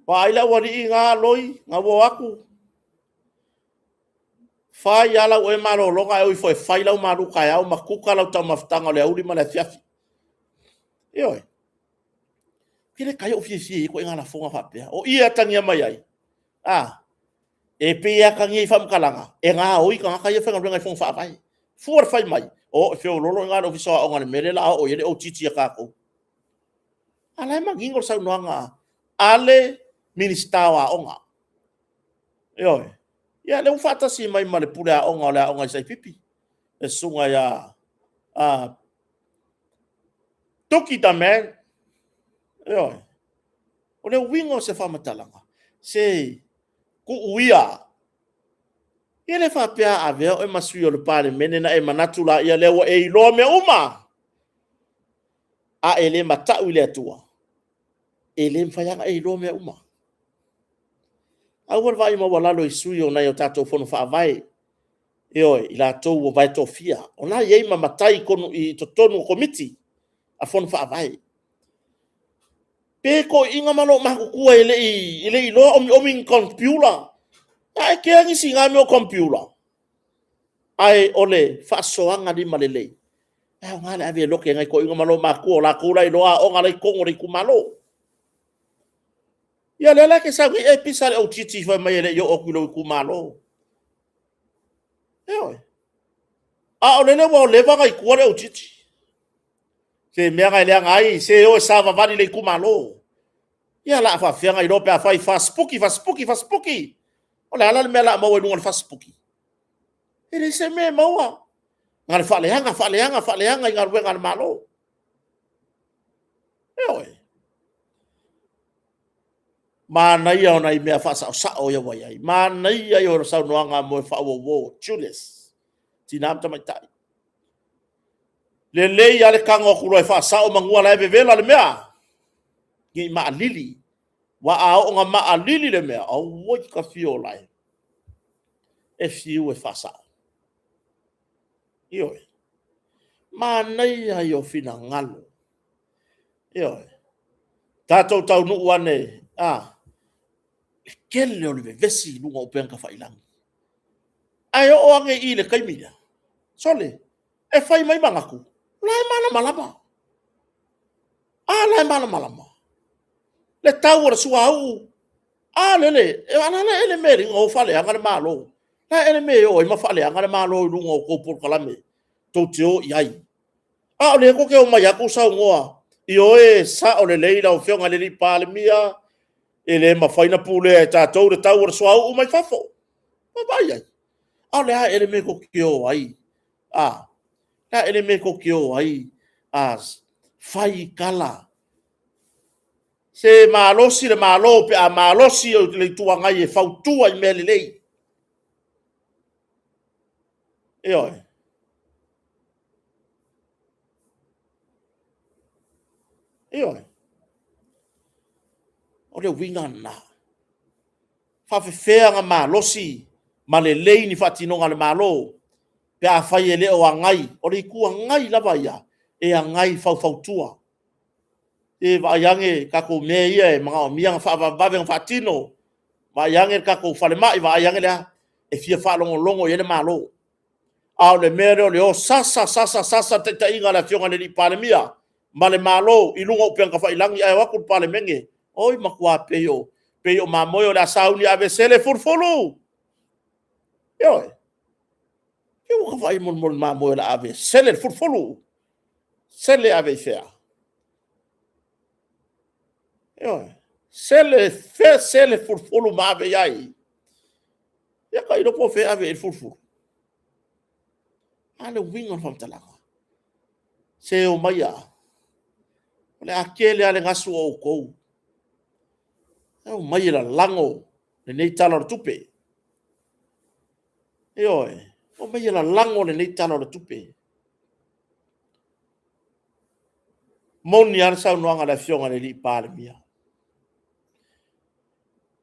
vaai le aualii na Aloi, na ua o atu, fai lava lau ea malologa ae o ifo e fai lau malutaeao ma kuka lau taumafataga o le aoauli ma le afiafi. Ioe. Ou te le taia ou fiafia i ia ituaiga lafoga faapea. O i e atagia mai ai, a, e pei e atagia i faamatalaga, e gaoi tagata ia e faigaluega i Fono Faavae. Fua le fai mai, o, e feoloolo i ina le Ofisa o Aoga i le mea lea o le a oo i ai le OGG a tatou. A o la e manino le saunoaga a le Minisita o Aoga. Ioe. Ia, lea ua faatasi mai ma le pule aoga o le aoga i Saipipi, le susuga ia Tuki the man. Ioe. O le uiga o se faamatalaga, se tuu ia. E le faapea a avea oe ma sui o le Palemene na e manatu laia lea ua e iloa mea uma. A e le matau i le Atua, e le mafai lava ona e iloa mea uma. Aua le vaai maualalo i sui o nai o tatou fono faavae, ioe, i latou ua vae tofia, o la e i ai ma matai i totonu o komiti a fono faavae. Pe toeaiina ma loomatutua e le i iloa omiomi ni komepiula. A e kea nisi i na mea o komepiula? Ae o le faasoaga limalelei, e aoga le ave e lote i nai toeaiina ma loomatutua o latou la e iloa aoga la e i totonu o le itumalo. Ia o lea la e te sau nei e pisa le autiti fai mai e le i oo atu i lou itumalo. Ioe. A o lele ua leva ona i tua le autiti. Se mea na e leaga ai, se o e savavali i le itumalo. Ia o le a faapefea ona iloa pe afai e fasipuki, fasipuki, fasipuki. O le a la le mea o le a maua i luga o le fasipuki? E leai se mea e maua. Na o le faaleaga, faaleaga, faaleaga i galuega a le Malo. Ioe. Manaia o nai mea faasaosao ia ua i ai. Manaia ia o le saunoaga a Moefaauouo Julius, tina ma tamaitai. Lelei lava le tago atu loa e faasao manu o la e vevela le mea, ne i maalili. Aua a oo ina maalili le mea, auoi ta fio o lae, e fiu e faasao. Ioe. Manaia ia o finagalo. Ioe. Tatou taunuu ane, a, le tele o le vevesi i luga o upega tafailagi. Ae oo ane i i le taimi lea, sole, e fai mai manatu, o la e malamalama. A la e malamalama. Le tau o le suauu, a lele, o le a le mea e ala ai ona o faaleaga le Malo? O le a ea le mea e o ai ma faaleaga le Malo i luga o tou polokalame tou te o i ai? A o lea tou te omai lava tou saunoa, ioe, e sao lelei lau Afioga i le Palemia, e le mafai ona pulea e tatou le tau o le suauu mai fafo. Vaai i ai? A o le a ea le mea tou te o ai? A? O le a ea le mea tou te o ai fai tala? Se malosi le Malo pe a malosi le Itu Agai e fautua i mea lelei. Ioe. Ioe. O le uiga lena. E faapefea ona malosi ma lelei ni faatinoga a le Malo pe afai e le o agai, o le Itu Agai lava ia, e agai faufautua. Se i vaai ane i tatou mea ia e manaomia ona faavavevave ona faatino, vaai ane le tatou falemai, vaai ane le a, e fia faalogologo i ai le Malo. A o le mea lea o le o sasa sasa sasa le taitaiga a le Afioga i le Palemia ma le Malo i luga o upega tafailagi ae o atu le Palemene, oi matua pei o mamoe o le a sauni e ave e sele, fulufulu! Ioe. Se ua ta vaai i mamoe o le a ave e sele le fulufulu. Sele e ave i fea? Ioe. Sele, fea sele fulufulu ma ave i ai? Ia tailo po o fea e ave i ai le fulufulu. A le uiga o le faamatalaga? Se omaia, o le a tele lava le gasu o outou. Omai e lalago lenei Tala o le Tupe. Ioe, omai e lalago lenei Tala o le Tupe. E moni lava le saunoaga a le Afioga i le Palemia,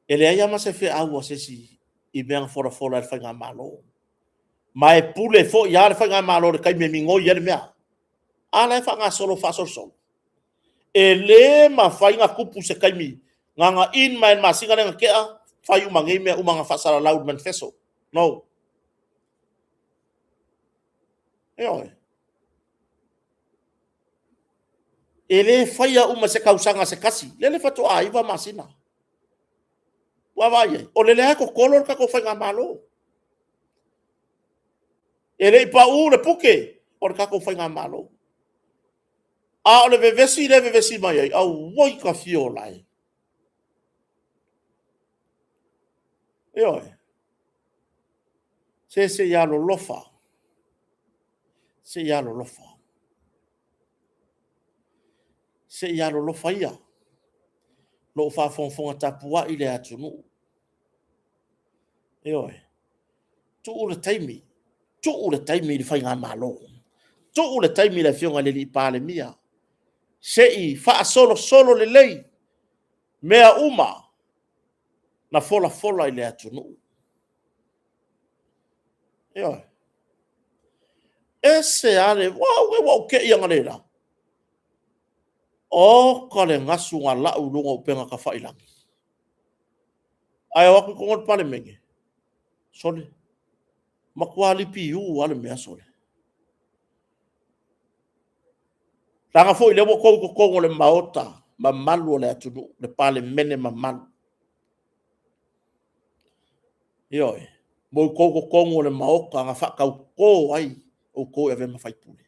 e leai lava ma se feau a se isi i mea na folafola e le Faigamalo. Ma e pule foi lava le Faigamalo i le taimi e migoi ai le mea. A la e faagasolo faasolosolo. E le mafai ona tupu se taimi na ona in mai lava i le masina lea na tea, fai uma nei mea uma na faasalalau i le manifeso. No. Ioe. E le faia uma i se tausaga se tasi. Lele faatoa 9 masina. Ua vaai i ai? O lele lava e totolo le tatou Faigamalo. E le i pau le puke o le tatou Faigamalo. A o le vevesi lea e vevesi mai ai, auoi ta fio o lae. Ioe. Se se i alolofa. Se i alolofa. Se i alolofa ia. Lo o faafogafoga tapuai le atunuu. Ioe. Tuu le taimi, tuu le taimi i le Faigamalo, tuu le taimi i le Afioga i le Palemia. Se i faasolosolo lelei mea uma na folafola i le atunuu. Ioe. Ese lava le, ua ou te i analeila. Oka le gasu na lau i luga o upega tafailagi. Ae o atu i totonu o le Palemene, sole, matua lipiu lava le mea, sole. Leaga foi o lea ua outou i totonu o le Maota mamalu o le atunuu, le Palemene mamalu. Ioe, ua outou i totonu o le Maota na faatauto ai outou e avea ma sui usufono.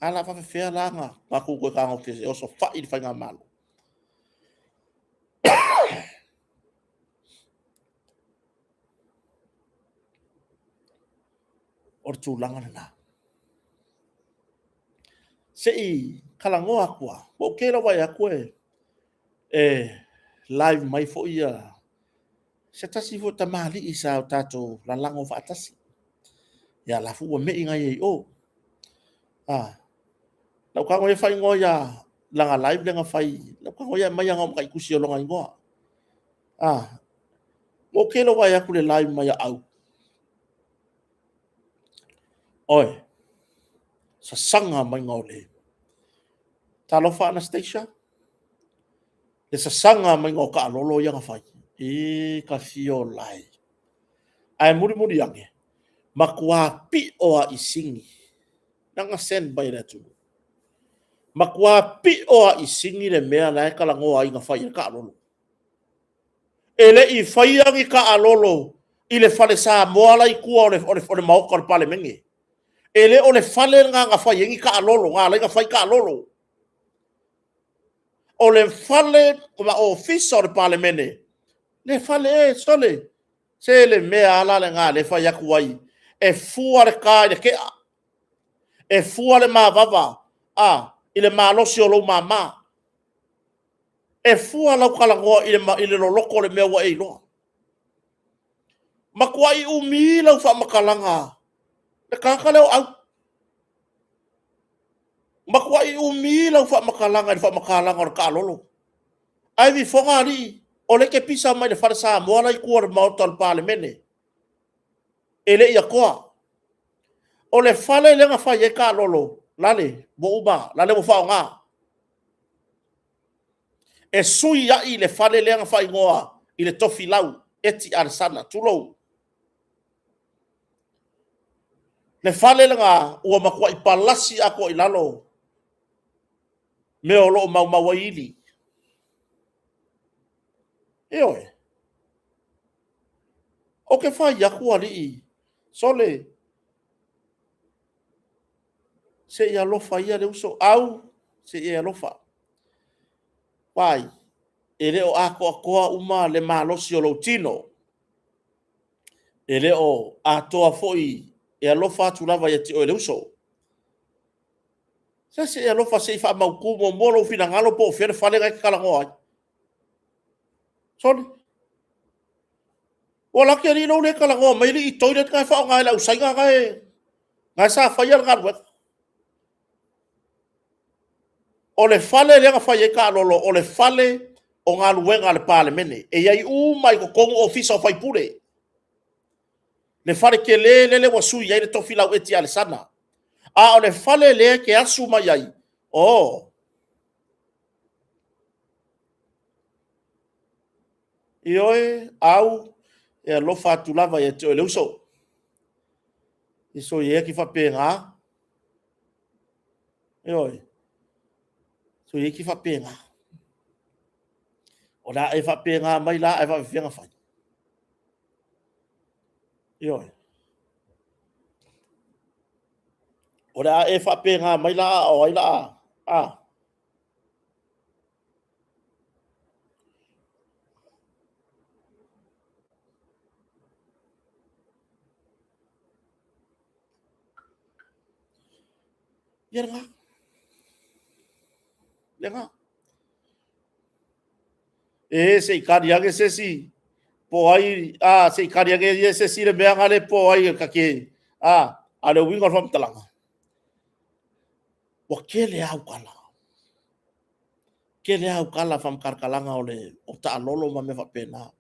Ae o le a faapefea la ona tatou toe tago e osofai le Faigamalo? O le tulaga lena. Se i talanoa atu lava, ua ou te'i lava i le vaai atu e live mai foi se tasi foi o tamalii sa o tatou lalago faatasi. Ia o la foi ua me'i nai ai i o. Na ou tago ia faaigoa ia lana live lea na fai, na ou tago ia aumai lana tusi o lona igoa. Ua ou kei le vaai atu i le live mai a Au. Oi, sasaga maiga o le... Talofa Anastasia, le sasaga maiga o taalolo ia na fai. E ta fia ola e. Ae mulimuli ane, matua pio lava i sini. Na ona send mai e le atunuu. Matua pio lava i sini le mea la e talanoa ai na fai ai le taalolo. E le i faia ni taalolo i le fale Samoa la e i tua o le Maota o le Palemene. E le o le fale lena na fai ai ni taalolo, na ala ai ona fai taalolo. O le fale ma Ofisa o le Palemene, le fale, e sole, se le mea lava la lena o lea e fai atu ai, e fua le ta i le tea, e fua le mavava i le malosi o lou mama. E fua lau talanoa i le loloto o le mea ua e iloa. Matuai umi lau faamatalaga le tagata lea o Au. Matuai umi lau faamatalaga i le faamatalaga o le taalolo. Ae vifoga alii, o lea e te pisa mai i le fale Samoa la e i tua o le Maota o le Palemene. E le i atoa. O le fale lea na fai ai taalolo, lale, ua uma, lale ua faaaoga. E sui ai le fale lea na faaigoa i le Tofilau Eti Alesana, tulou. Le fale lena ua matuai palasi atoa i lalo mea o lo o maumau ai ili. Ioe. Ou te fai atu alii, sole, se i alofa ia le uso, Au, se i e alofa. Vaai, e le o atoatoa uma le malosi o lou tino, e le o atoa foi e alofa atu lava ia te oe le uso. Se se i alofa se i faamautu muamua lou finagalo po o fea le fale la e te talanoa ai. Sole, ua laki alii lou le talanoa mai alii i toilet na e faaaoga e le au Saina na e sa faia le galuega. O le fale lea na fai ai taalolo, o le fale o galuega a le Palemene. E i ai uma i totonu Ofisa o sui usufono. Le fale tele lele ua sui ai le Tofilau Eti Alesana. A o le fale lea e te asu mai ai, o, Ioe, Au, e alofa atu lava ia te oe le uso. E soia ia te faapena. Ioe. Soia ia te faapena. O le a e faapena mai la ae faapefea ona fai? Ioe. O le a e faapena mai la, a o ai la a? Ia lena. Lena. E se i tali ane se isi, po o ai, a, se i tali ane ia se isi le mea lea po o ai ta te, a, A o le uiga o le faamatalaga, ua tele aukala, tele aukala faamatalatalaga o le o taalolo ma mea faapena.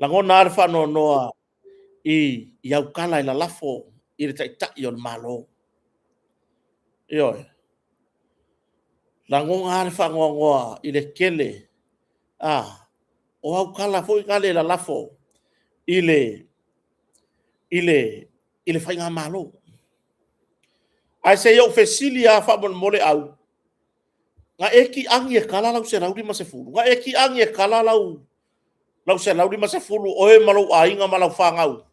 Lagona lava le faanoanoa i aukala e lalafo i le Taitai o le Malo. Ioe. Lagona lava le faanoanoa i le tele o aukala foi na e lalafo i le Faigamalo. Ae se i ou fesili lava faamolemole Au, na e tiagi e tala lau $150? Na e tiagi e tala lau $150 oe ma lou aiga ma lau fanau?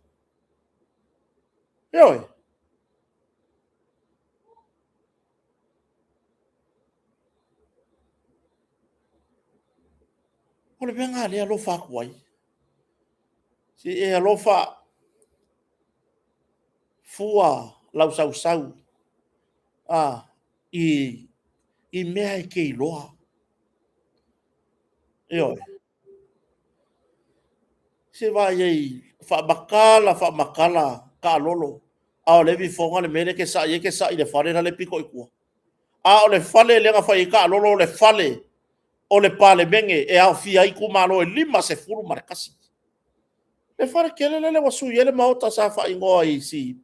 Ioe. O le mea lena o lea e alofa atu ai. Se i e alofa fua lau sausau i mea e te iloa. Ioe. Se i vaai i ai, faamatala faamatala taalolo, a o lea e ifofoga le mea lea e te sai ai, e te sai i le fale la e pito i tua. A o le fale lea na fai ai taalolo o le fale o le Palemene e aofia ai itumalo e 51. Le fale tele lea ua sui ai le Maota sa faaigoa i si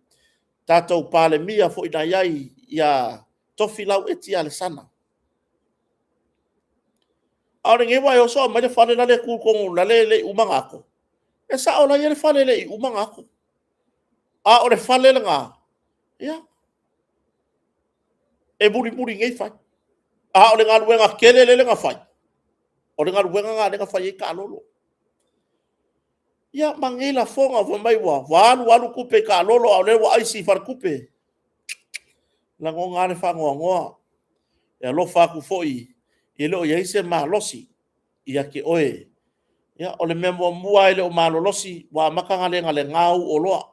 tatou Palemia foi na i ai ia Tofilau Eti Alesana. A o lenei ua e oso aumai le fale la e tu i totonu la e le i uma ona ato. E sao o la e i ai le fale e le i uma ona ato. A o le fale lena, ia, e mulimuli nei fai. A o le galuega tele lea na fai, o le galuega lena lea na fai ai taalolo. Ia ma nei lafoga fai mai ua alu alu tupe i taalolo a o lea ua aisi i faletupe. E lagona lava le faanoanoa, e alofa atu foi, e le o i ai se malosi ia te oe. Ia, o le mea muamua lava e le o malolosi, ua amata ona legalega ou oloa.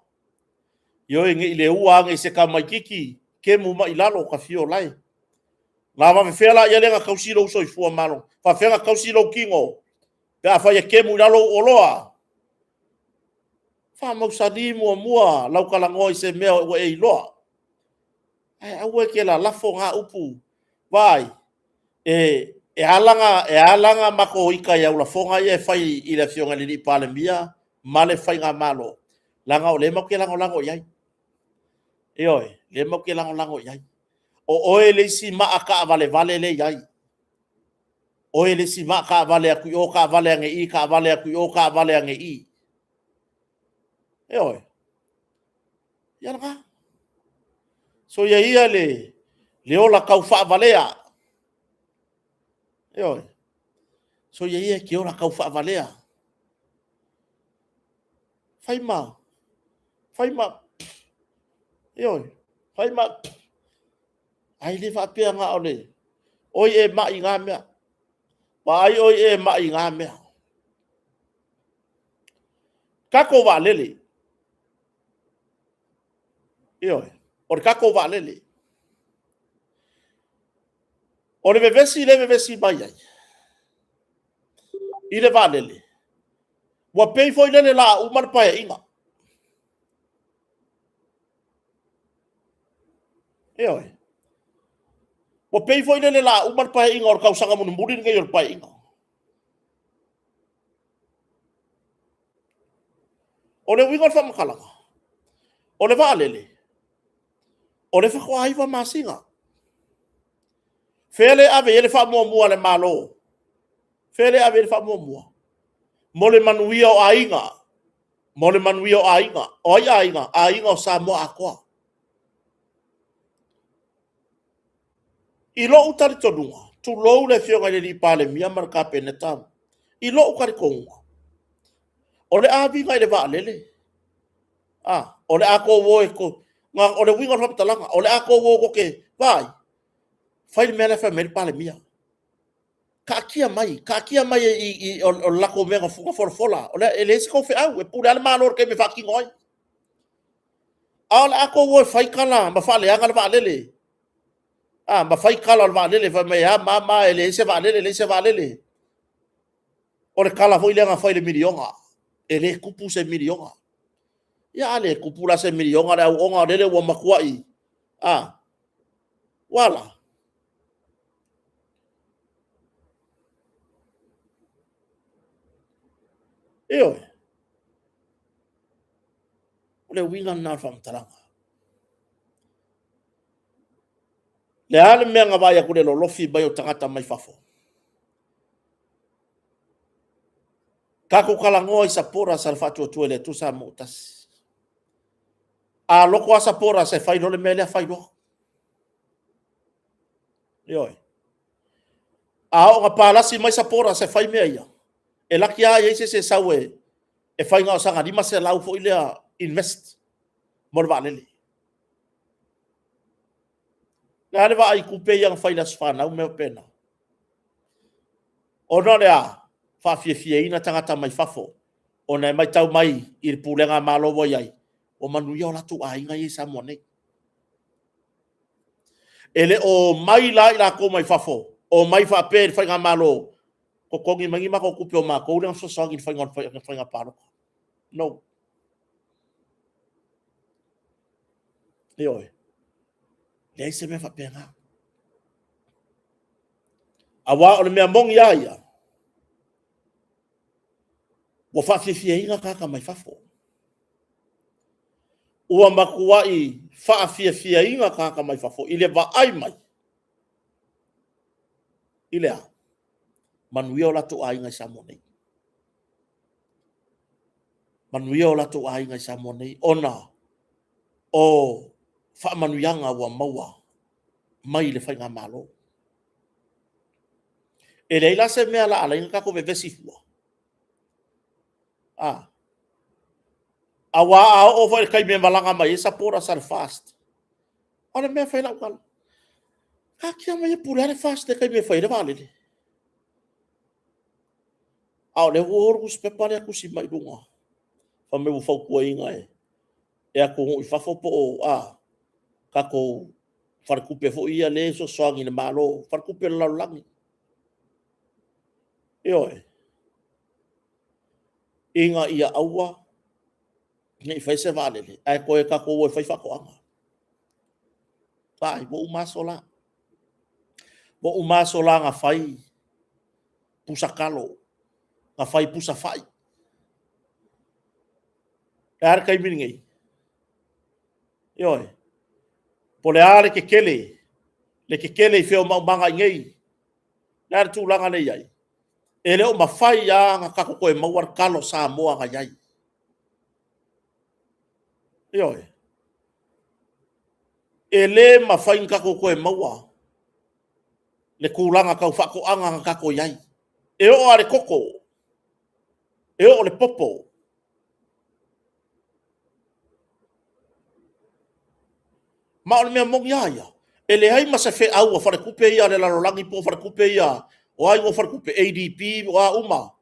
Ioe, ne i leua ane i se tamaitiiti kemu mai lalo, ta fia ola e. Ona faapefea lea ona tausi lou soifua maloloina? E faapefea ona tausi lou tino pe afai e kemu i lalo ou oloa? Faamausali muamua lau talanoa i se mea ua e iloa, ae aua e te lalafo na upu. Vaai, e ala ona matou ita i au lafoga ia e fai i le Afioga i le Palemia ma le Faigamalo, leaga o lea matou te lagolago i ai. Ioe, o lea matou te lagolago i ai. O oe le isi maa taavalevale lea e i ai. O oe le isi maa taavale atu i o, taavale ane i i, taavale atu i o, taavale ane i i. Ioe. Ia lena. Soia ia le ola taufaavalea. Ioe. Soia ia e te ola taufaavalea. Fai ma, fai ma, ioe, fai ma, ae le faapea na o le, oi e mai i na mea. Vaai oe e mai i na mea. Tatou vaalele, ioe, o le tatou vaalele. O le vevesi lea e vevesi mai ai i le vaalele, ua pei foi lele o le a uma le Paeaiga. Ioe. Ua pei foi lele o le a uma le Paeaiga o le tausaga mulimuli lenei o le Paeaiga. O le uiga o le faamatalaga, o le vaalele, o lea faatoa 9 masina. Fea lea e ave i ai le faamuamua a le Malo? Fea lea e ave i ai le faamuamua? Mo le manuia o aiga, mo le manuia o aiga. O ai aiga? Aiga o Samoa atoa. I lou talitonuga, tulou le Afioga i le Palemia ma le Kapeneta, i lou talitonuga, o le aviga i le vaalele, o le a tou o e... o le uiga o le faamatalaga, o le a tou o tou te vaai, fai le mea la e fai mai ai le Palemia. Taatia mai, taatia mai o le latou mea na folafola, e leai se tou feau, e pule lava le Malo i le taimi e faatino ai. A o le a tou o e fai tala ma faaleaga le vaalele, ma fai tala o le vaalele fai mai e a ma a ma a, e leai se vaalele, leai se vaalele. O le tala foi lea na fai i le miliona, e le tupu se miliona. Ia a le kupu la se miliona le auona o lele ua matuai, a, ua la. Ioe. O le uiga lena o le faamatalaga. Le a le mea na vaai atu i le lolofi mai o tagata mai fafo? Tatou talanoa i supporters a le Faatuatua i le Atua Samoa Tasi. A loko lava supporters e fai loa le mea lea, fai loa. Ioe. A oo na palasi mai supporters e fai mea ia, e laki lava i ai se isi e sau e, e fai na o sana 500 foi lea invest mo le vaalele. Le a le vaai i tupe ia na fai i le aso fanau mea faapena. Ona o le a? Faafiafiaina tagata mai fafo, ona e matau mai i le pulega a Malo ua i ai, ua manuia o latou aiga ia i Samoa nei. E le o omai la i latou mai fafo, omai faapea i le Faigamalo, totogi mai ni matou tupe o matou lea na fesoasoani i le faiga o le faiga palota. No. Ioe. Leai se mea faapena. Aua o le mea moni lava ia, ua faafiafiaina tagata mai fafo. Ua matuai faafiafiaina tagata mai fafo i le vaai mai i le a? Manuia o latou aiga i Samoa nei. Manuia o latou aiga i Samoa nei ona o faamanuiaga ua maua mai le faigamalo. E leai la se mea la ala ai ona tatou vevesi fua. A. Aua a oo foi i le taimi e malaga mai ai supporters a le FAST, o le mea e fai lau tala, taatia mai e pule lava le FAST i le taimi e fai ai le vaalele. A o lea ua o le nusipepa lea tusi mai i luga, fai mai ua fautuaina e e atunuu i fafo po o a tatou faletupe foi ia lea e fesoasoani i le Malo, faletupe o le lalolagi. Ioe. Ina ia aua ne i fai se vaalele, ae toe tatou o e fai faatoaga. Vaai, ua uma aso la. Ua uma aso la na fai pusa talo, na fai pusa fai. Le a le taimi lenei? Ioe. Po le a le tetele, le tetele i feomaumaga i nei, le a le tulaga lea e i ai? E le o mafai lava ona tatou toe maua le talo Samoa na i ai. Ioe. E le mafai ona tatou toe maua le tulaga tau faatoaga na tatou i ai. E oo lava i le koko, e oo i le popo. Ma o le mea moni lava ia, e leai ma se feau a faletupe ia a le lalolagi po o faletupe ia, o a igoa o faletupe, ADB, o a uma,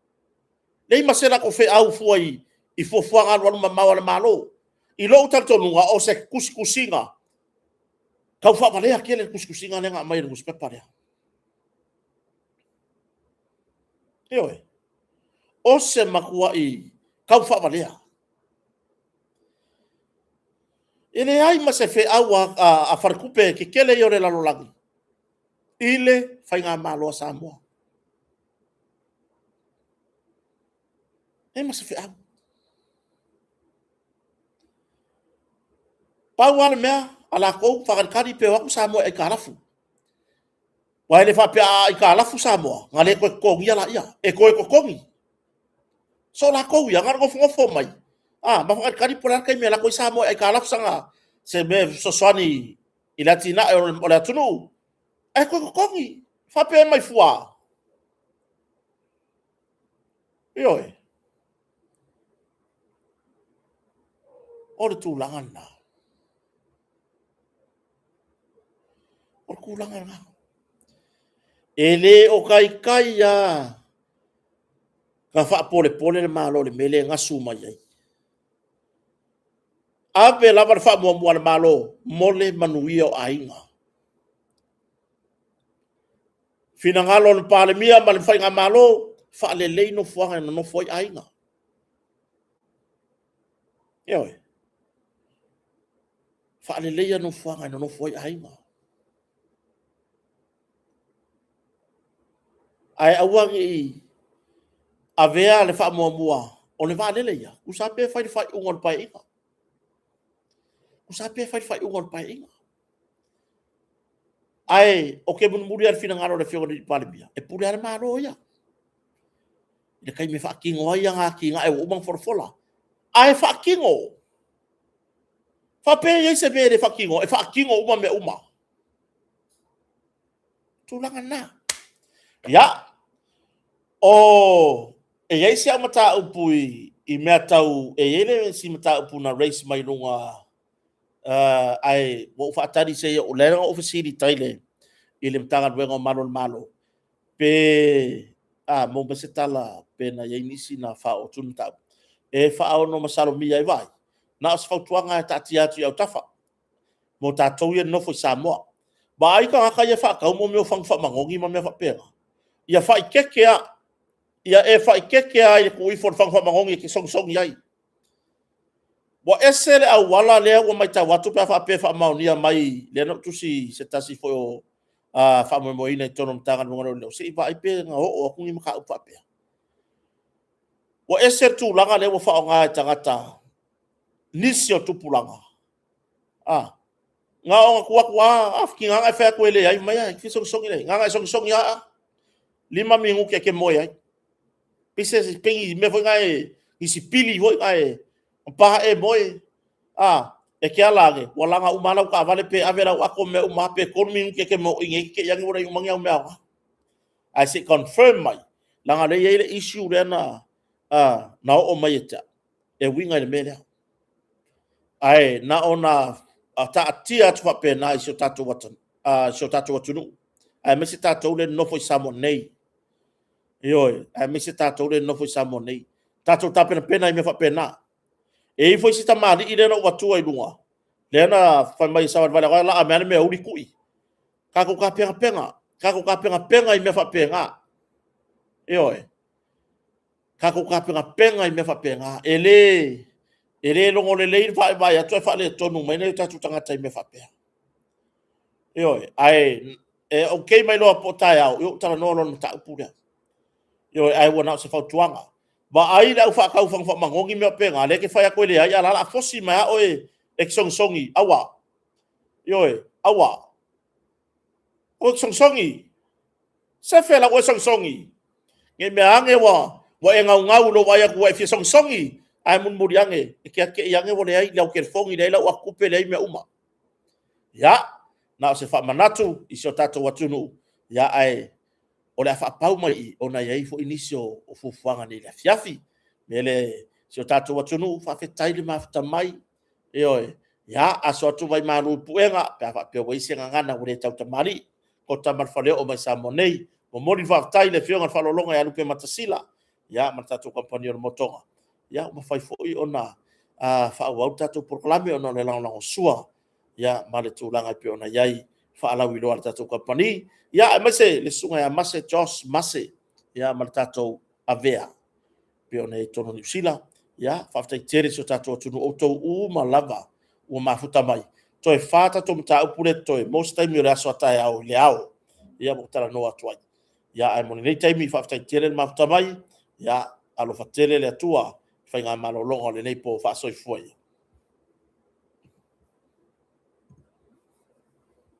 leai ma se latou feau fua i fuafuaga alualu mamao a le Malo. I lou talitonuga, o se tusitusiga tau faavalea tele le tusitusiga lea na aumai e le nusipepa lea. Ioe. O se matuai tau faavalea. E leai ma se feau a faletupe tetele ia o le lalolagi i le Faigamalo a Samoa. Leai ma se feau. Pau lava le mea a latou, faatalitali pe o atu Samoa e aitalafu. Aua e le faapea a aitalafu Samoa, ona le toe totogia laia. E toe totogi. So latou ia, na ona nofonofo mai, a, ma faatalitali po o le a le taimi e alu atu ai Samoa e aitalafu sana, se mea e fesoasoani i le atinae o le atunuu, ae toe totogi. Faapea mai fua. Ioe. O le tulaga lena. O le tulaga lena. E le o taitai lava na faapolepole le Malo i le mea lea e gasu mai ai. Ave lava le faamuamua a le Malo mo le manuia o aiga. Finagalo o le Palemia ma le Faigamalo, faalelei nofoaga e nonofo ai aiga. Ioe. Faaleleia nofoaga e nonofo ai aiga. Ae aua ne i avea le faamuamua o le vaalele ia, tusa lava pe fai i le faaiuga o le Paeaiga. Tusa lava pe fai i le faaiuga o le Paeaiga. Ae ou te mulimuli lava i le finagalo o le Afioga i le Palemia, e pule lava le Malo ia i le taimi e faatino ai ana atinae ua uma ona folafola. Ae faatino! Faapea e i ai se mea e le faatinoa? E faatino uma mea uma. Tulaga na. Ia, o e i ai si au mataupu i mea tau, e i ai le isi mataupu na raise mai luga, ae ua ou faatali se i oo, lea na ou fesili i tai i le Matagaluega o Malu o le Malo, pe a maua mai se tala pe na i ai nisi na faaoo atu ni mataupu e faaono masalomia ai. Vaai, na o se fautuaga e taatia atu i autafa mo tatou ia e nonofo i Samoa. Vaai tagata ia e faatau mea o fagu faamanogi ma mea faapena, ia faaeteete lava, ia e faaeteete lava i le tuu ifo o le fagu faamanogi e te sogisogib ai. Ua ese le auala lea ua matau atu pe a faapea e faamaonia mai, lea na ou tusi i se tasi foi o faamoemoeina i totonu o le Matagaluega o Leoleo, se i vaai pe na oo atu ni mataupu faapea. Ua ese le tulaga lea ua faaaoga e tagata nisi o tupulaga, na ona tuu atu lava, tiga ona e fai atu e leai, fai mai e te sogisogib leai? Na ona e sogisogi lava, 5 minute e te moe ai. Pei se mea foi na e, nisi pili foi na e pa e moe, e te ala ane, ua laga uma lava lau taavale pe ave lau ato ma mea uma lava, pe 3 minute e te moe ai te i ane ua leai uma ni au mea aoga. Ae se i confirm mai, leaga o lea e i ai le issue lea na oo mai ia te au, e uiga i le mea lea. Ae na ona taatia atu faapena i si o tatou atunuu, aemaise tatou lea e nonofo i Samoa nei. Ioe, aemaise tatou lea e nonofo i Samoa nei. Tatou tapenapena i mea faapena. E i ai foi si tamalii lea na ou avatua i luga, lea na fai mai e savalivali atu lava laa mai lava le meauli tui. Tatou tapenapena, tatou tapenapena i mea faapena. Ioe, tatou tapenapena i mea faapena. E le logo lelei le vaevae atu ae faaletonu mai nai o tatou tagata i mea faapea. Ioe, ae e okay mai loa po o taeao, ia ou talanoa loa i le mataupu lea. Ioe, ae ua na o se fautuaga. Vaai le au faatau fagu faamanogi ma mea faapena, lea e te fai atu e leai, a o la o le a fosi mai lava oe e te sogisogi, aua. Ioe, aua. Aua e te sogisogi. Sefe lau oe sogisogi. Ne i mea ane ua e naunau i lou vaai atu ua e fia sogisogi, ae mulimuli ane, e te atei ane ua leai lau telefoni, leai lau ato tupe, leai mea uma. Ia, na o se faamanatu i si o tatou atunuu, ia ae o le a faapau mai i i, ona e i ai foi nisi o fuafuaga nei i le afiafi. O le mea lea, si o tatou atunuu, faafetai le mafuta mai. Ioe, ia, aso atu vai malu i puega pe a faapea ua i ai se gagana ua le tautamalii. Kota ma le faleoo mai Samoa nei. Momoli le faafetai i le Afioga i le Faaaloaloga ia Lupe Matasila, ia ma le tatou kamupani o le Motoga, ia ua mafai foi ona faaauau le tatou polokalame ona o le lagolagosua ia ma le tulaga e pei ona i ai faalauiloa a le tatou kamupani, ia aemaise le susuga ia Mase Josh Mase, ia ma le tatou Avea pei ona i ai i totonu o Niu Sila. Ia, faafetai tele i si o tatou atunuu, o outou uma lava ua mafuta mai. Toe 4 tatou mataupu lea e totoe mo se taimi o le aso a taeao i le ao, ia ua talanoa atu ai. Ia, ae mo lenei taimi, faafetai tele le mafuta mai. Ia, alofa tele le Atua i faiga malologa o lenei po. Faasoifua ia.